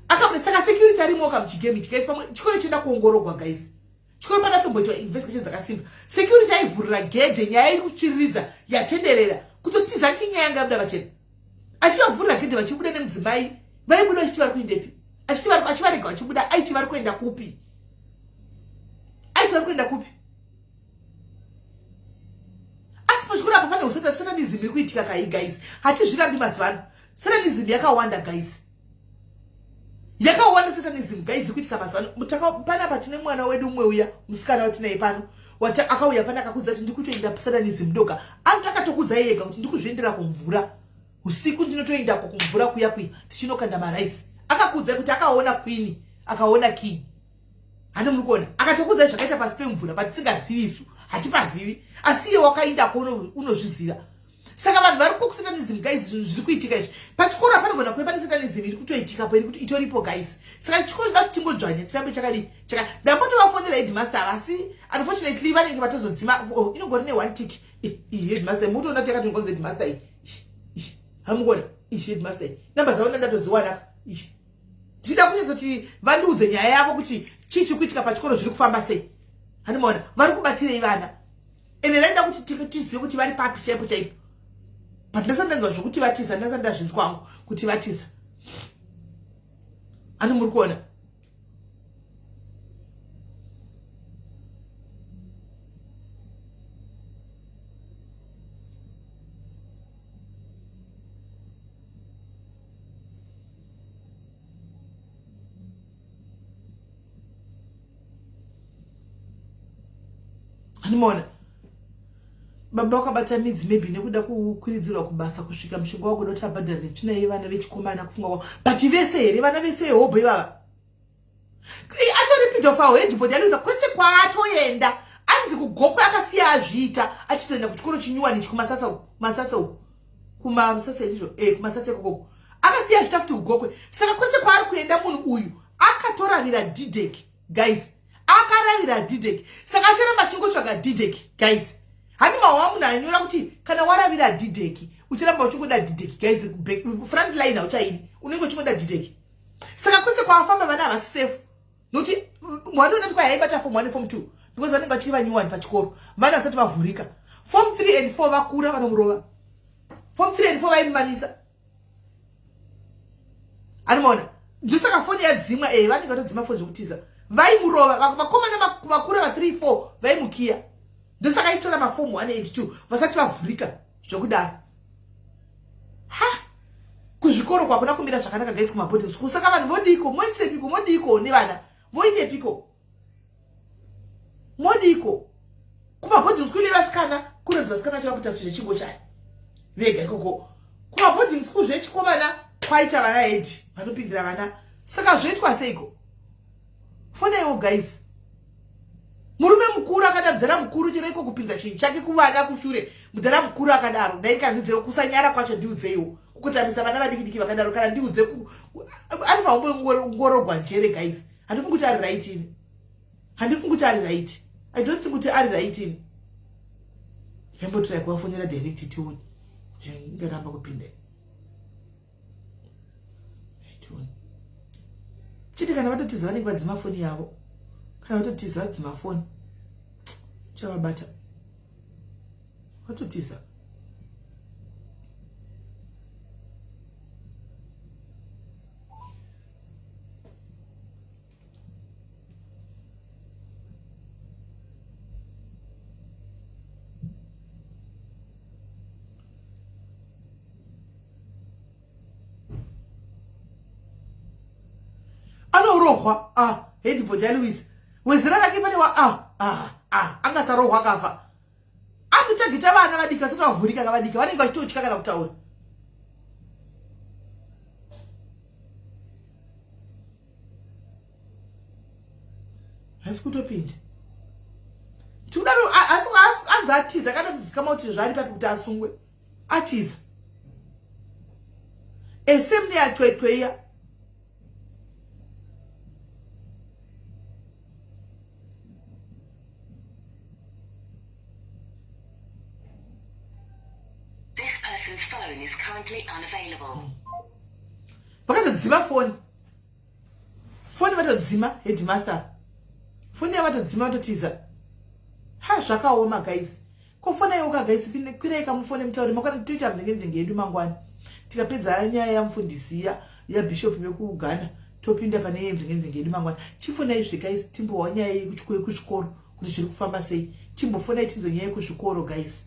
Akabuda saka security arimoka muchigame ichi guys pamwe chikoro chienda kuongorogwa guys. Chikoro pakatomboitwa investigation dzakasimba. Security aivhurira gedhe nyaya iri kutsviriridza yatenderera kutotiza chinyaya yanga yabuda pachena. Achivavhurira gedhe vachibuda nemudzimai vaibuda vachiti vari kuendepi? Achiti vari achivarega vachibuda aiti vari kuenda kupi? Aiti vari kuenda kupi? Asi pachikoro apa pane satanism iri kuitika kai guys. Hatizvirambi mazuva ano. Satanism yakawanda guys. Yakawanda satanism guys iri kuitika mazuva ano. Panapa tine mwana wedu umwe uya musikana watinaye pano. Wata akauya pana akakudza kuti ndikutoenda satanism ndoga. Antu akatokudza yega kuti ndikuzviendera kumvura. Usiku ndinotoendako kumvura kuya kuya tichinokanda maraisi. Akakudza kuti akaona queen, akaona king. Handi muri kuona akatokuudzai zvakaita pasi pemvura patisingazivi isu hatipazivi asi iye wakaindako unozviziva saka vanhu vari kukusatanism guys zvinhu zviri kuitika izvi pachikoro apanogona kuve pane satanism iri kutoitikapo iri kuti itoripo guys saka chikoro chida kuti tingodzvanya tirambe chakadii chaka ndambotovafonera headmaster asi unfortunately vanenge vatozodzima oh, inongori ne one tick iyi headmaster mutoona kuti yakatongonzi headmaster iyi hamukuona iyi headmaster iyi namba dzavo ndandatodziwanaka iyi ndichida kunyatsoti vandiudze nyaya yavo kuti chii chiri kuitika pachikoro zviri kufamba sei handimaona vari kubatirei vana ende ndaida kuti tizive kuti vari papi chaipo chaipo but ndasati ndanzwa zvekuti vatiza ndasati ndazvinzwa hangu kuti vatiza ani muri kuona Animona baba wakabata midzi maybe nekuda kukwiridzirwa kubasa kusvika mushonga wako doti abhadhare netsvina yevana vechikomana kufunga kwako but vese here vana vese hobho ivava atori pedophile headboard yaliza kwese kwaatoenda anzi kugokwe akasiya azviita achizoenda kuchikoro chinyuwani ichi kumasasa uku kumasasa uku kumasasa ndizvo eh kumasasa ikoko akasiya azviita futi kugokwe saka kwese kwaari kuenda munhu uyu akatoravira didek guys akaravira didek saka acharamba achingotsvaga didek guys hani mawa munhu anyora kuti kana waravira didek ucharamba uchingoda didek guys front line hauchaidi unenge uchingoda didek saka kwese kwaafamba vana havasi safe nokuti mwana unoti kwai aibata form 1 form 2 because vanenge vachiri vanyuwani pachikoro vana vasati vavhurika form 3 and 4 vakura vanomurova form 3 and 4 vaimumamisa anomaona ndosaka foni yadzimwa e vanenge vatodzima foni zvekutiza vaimurova vakomana vakura va 3 4 vaimukiya ndosaka aitora mafomu 1 and 2 vasati vavhurika zvekudaro ha kuzvikoro kwakuna kumira zvakanaka guys kumaboarding school saka vanhu vodiko moitsepiko modiko nevana voindepiko modiko kumaboarding school evasikana kunonzi vasikana vacho vakuita kuti zvechingo chai vega ikoko kumaboarding school zvechikomana kwaita vana hedi vanopindira vana saka zvoitwa seiko fonaiwo guys murume mukuru akada mudhara mukuru chero iko kupinza chinhu chake kuvana kushure mudhara mukuru akadaro ndai kana ndiudzewo kusanyara kwacho ndiudzeiwo kukotamisa vana vadiki diki vakadaro kana ndiudze anofanira kumbongorogwa njere guys handifungi kuti ari right ini handifungi kuti ari right i don't think kuti ari right ini yambotirai kuvafonera direct tione ingaramba kupinda chete kana vatotiza vanenge vadzima foni yavo kana vatotiza vadzima foni chavabata vatotiza anorohwa ah headboard yalouis wezera rake pane wa ah ah ah angasarohwa akafa anotagita vana vadiki vasati vavhurika kavadiki vanenge vachitotya kana kutaura haisi kutopinda tikudaro anzi atiza kana tozikama kuti zvaari papi kuti asungwe atiza ese mune yatwetweya Vakatodzima foni. Foni vatodzima headmaster. Foni yavatodzima vatotiza. Ha zvakaoma guys. Ko foni ayoka guys kwirai kamufone mutaure makwana toita mvenge mvenge yedu mangwana. Tikapedza nyaya yamufundisi ya yabishop vekuGhana topinda pane yemvenge mvenge yedu mangwana. Chifonai zve guys timbowa nyaya yekuzvikoro kuti zviri kufamba sei. Chimbofonai tinzwe nyaya yekuzvikoro guys.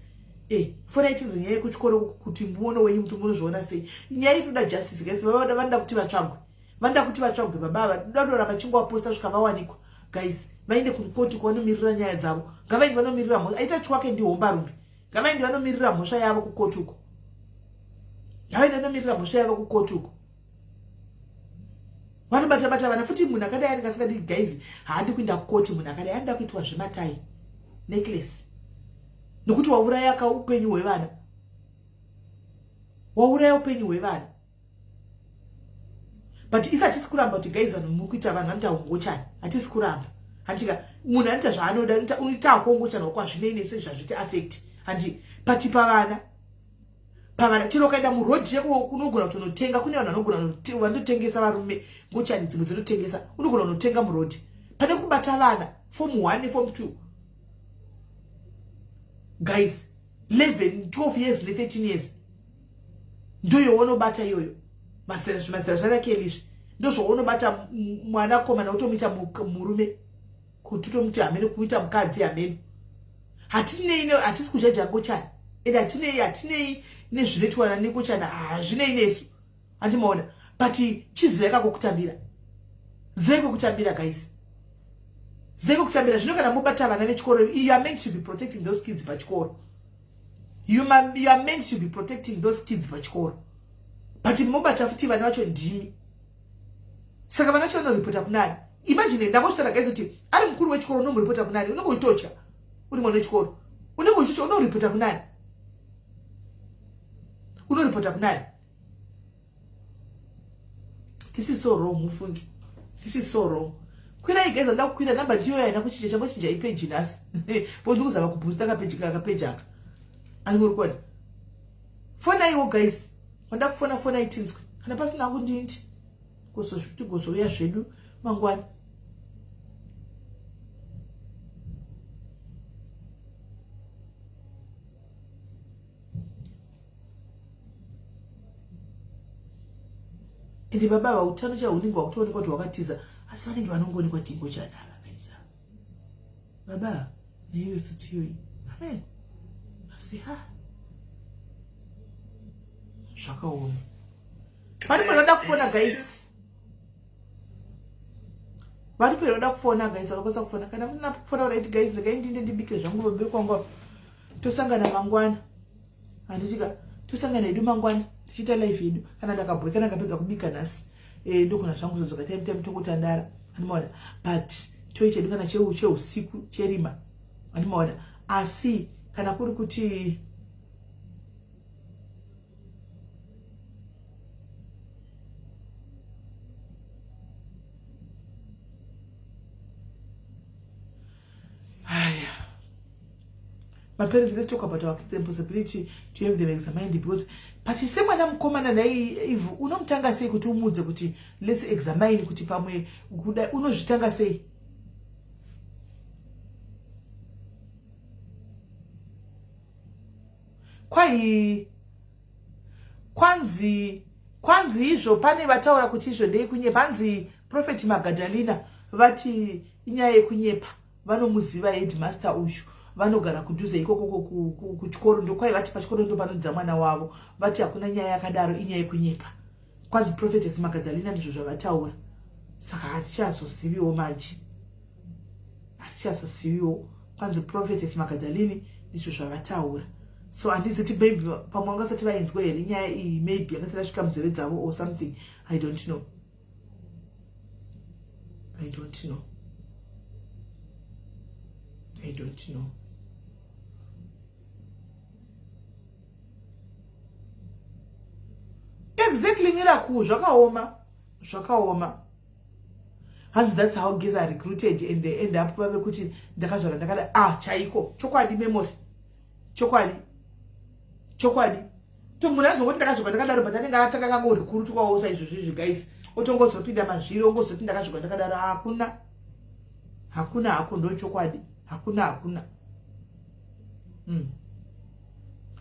Eh, fonai tinzwe nyaya yekuchikoro kuti muono wenyu kuti munozviona sei. Nyaya inoda justice guys vanoda vanoda kuti vatsvagwe. Vanoda kuti vatsvagwe baba ava. Vanoda kuramba chingovaposta svika vawanikwa. Guys, vaende kukoti kwavanomirira nyaya dzavo. Ngavaende vanomirira mhosva. Aita chwake ndi hombarume. Ngavaende vanomirira mhosva yavo kukoti uko. Ngavaende vanomirira mhosva yavo kukoti uko. Vanobata bata vana futi munhu akadai anenge asingadi guys haadi kuenda kukoti munhu akadai anoda kuitwa zvematai necklace nokuti wauraya ka upenyu hwevana wauraya upenyu hwevana but isi hatisi kuramba kuti guys vanhu muri kuita vanhu vanoita ungochani hatisi kuramba handika munhu anoita zvaanoda unoita hako ungochani wako hazvinei nesu izvi hazviti affect handi but pavana pavana chero ukaenda muroad yako unogona kutonotenga kune vanhu vanogona vanototengesa varume ngochani dzimwe dzototengesa unogona kunotenga muroad pane kubata vana form 1 neform 2 guys 11 12 years ne13 years ndoyounobata iyoyo mazera zvimazera zvarakeli izvi ndozvaunobata mwanakomana wotomuita murume kuti utomuti hamene kumuita mukadzi hamene hatinei hatisi kujaja ngochani and hatinei hatinei nezvinoitwa nengochani hazvinei nesu handimaona but chizivai kako kutambira zivai kwekutambira guys zivai kwekutambira zvino kana mobata vana vechikoro you are meant to be protecting those kids pachikoro you, you are meant to be protecting those kids pachikoro but mobata futi vana vacho ndimi saka vana vacho vanoripota kunani imagine ndangozvitaura guys kuti ari mukuru wechikoro unomuripota kunani unenge uchitotya uri mwana wechikoro unenge uchitotya unoripota kunani unoripota kunani this is so wrong mufungi this is so wrong kwirai guys anda kukwira namba ndiyo yaina kuchinja changochinja ipeji nhasi bo ndikuzama kuboosta kapeji kapeji aka ani muri kuona fonaiwo guys wanda kufona fonai tinzwe kana pasina kundindi tigozouya zvedu mangwana ende baba ava utano chaiwo unenge wakutoonekwa kuti wakatiza asi vanenge vanongoonekwa tingo chadava kaisa baba neiyo suti iyoyi amen asi ha zvakaoma vari panoda kufona guys vari panoda kufona guys vanokwanisa kufona kana musina kufona right guys regai ndinde ndibikire zvangu babe kwangu tosangana mangwana handitika tosangana hedu mangwana tichiita life yedu kana ndakabhoekana ndakapedza kubika nhasi eh, ndogona zvangu zodzoka time time tongotandara andimaona but toita hedu kana cheusiku cherima andimaona asi kana kuri kuti haya maparents let's talk about our kids and possibility to have them examined because but semwana mukomana nhai ivhu unomutanga sei kuti umuudze kuti let's examine kuti pamwe kuda unozvitanga sei kwai kwanzi kwanzi izvo pane vataura kuti izvo ndeyekunyepa hanzi prophet magadalina vati inyaya yekunyepa vanomuziva headmaster uyu vanogara kudhuze ikoko kuchikoro ndokwai vati pachikoro ndopanodza mwana wavo vati hakuna nyaya yakadaro inyaya yekunyepa kwanzi prophetess magadalina ndizvo zvavataura saka hatichazoziviwo manje hatichazoziviwo kwanzi prophetess magadalini ndizvo zvavataura so handiziti maybe pamwe vangasati vainzwa here nyaya iyi maybe yangasati asvika munzeve dzavo or something i don't know i don't know i don't know exactly miracle zvakaoma zvakaoma hanzi that's how gays are recruited and they end up vave kuti ndakazvara ndakada ah chaiko chokwadi memory chokwadi chokwadi. To munhu azongoti ndakazvigwa ndakadaro, but anenge atanga kangorikurutwawo saizvozvo izvi, guys, otongozopinda mazviri, ongozoti ndakazvigwa ndakadaro. Hakuna, hakuna hako, ndochokwadi, hakuna, hakuna.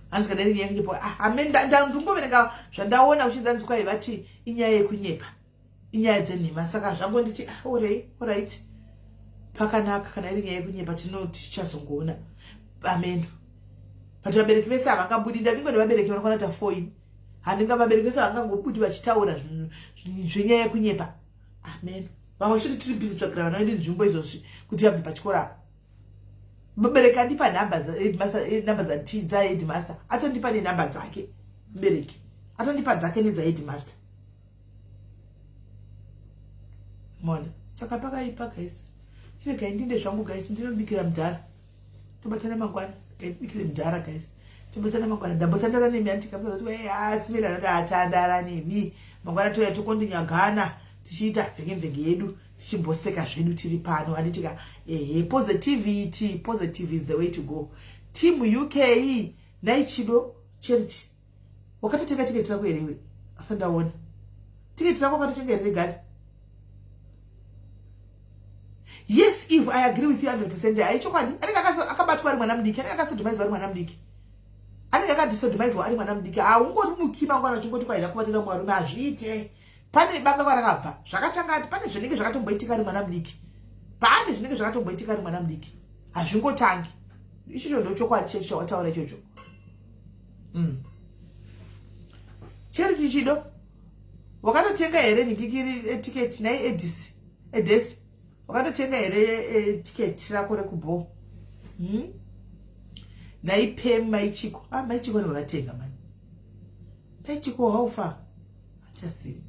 Hanzi kana iri nyaya yekunyepa, ah, ame ndingoverenga zvandaona kuchinzi hanzi kwai vati inyaya yekunyepa, inyaya dzenhema. Saka zvangonditi, ah, alright, pakanaka. Kana iri nyaya yekunyepa, tichazongoona, amen. But vabereki vese havangabudi. Ndavingwa nevabereki vanokwana kuita foini. Handinga vabereki vese havangangobudi vachitaura zvenyaya yekunyepa, amen. Vamwe chiti tiri busy kutsvagira vana vedu nzvimbo izvozvi kuti vabve pachikoro apa. Mubereki andipa nhamba namba dzaheadmaster, atondipa nenhamba dzake. Mubereki atondipa dzake nedzaheadmaster, mona. Saka pakaipa, guys. Chiregai ndinde zvangu, guys, ndinobikira mudhara. Tobatana mangwana. Ngaibikire mudhara, guys, tobatana mangwana. Ndambotandara nemi, andikamuzati asimeli anoti atandara nemi. Mangwana touya tokondinyagana tichiita mvenge yedu, tichimboseka zvedu tiri pano, handitika? Ehe, positivity, positive is the way to go. Team UK, naichido Charity, wakatotenga tiketi rako here iwe? Asandaona tiketi rako. Wakatotenga here regari? Yes, if I agree with you 100%. Haichokwadi, anenge akabatwa ari mwana mudiki, anenge akasodomizwa ari mwana mudiki, anenge akadisodomizwa ari mwana mudiki. Haungoti muki mangwana uchingoti kwaida kubatira mwarume, hazviite. Pane banga kwarakabva, zvakatanga ati pane zvinenge zvakatomboitika ari mwana mudiki, pane zvinenge zvakatomboitika ari mwana mudiki. Hazvingotangi ichocho. Ndochokwadi checho chawataura ichocho. Charity Chido, wakatotenga here nhikikiri tiketi? Nai Edisi, Edesi, wakatotenga here tiketi rako rekubho? Naipem Maichiko, ah, Maichiko nevavatenga mani. Maichiko, how far? Hachasivi.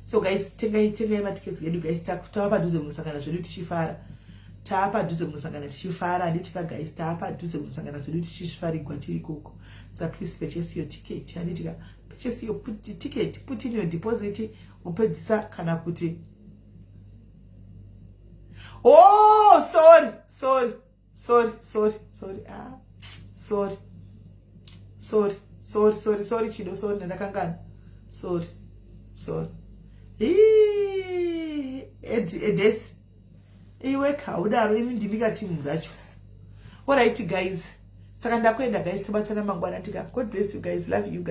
So guys, tengai, tengai matiketi edu, guys. Tava padhuze kunosangana zvedu tichifara. Taa padhuze kunosangana tichifara, handitika, guys? Taa padhuze kunosangana zvedu tichifarigwa tiri ikoko. So please purchase your ticket, handitika? Purchase your ticket, put in your deposit, upedzisa kana kuti, oh, sorry, sorry, sorry, sorry, sorry, ah, sorry, sorry, sorry, sorry, sorry, Chido, sorry, ndakangana, sorry, sorry. Edesi, iwe kaudaro, imi ndimi katimu racho. Alright guys, saka ndakuenda, guys, tobatsana mangwana tika. God bless you guys, love you guys.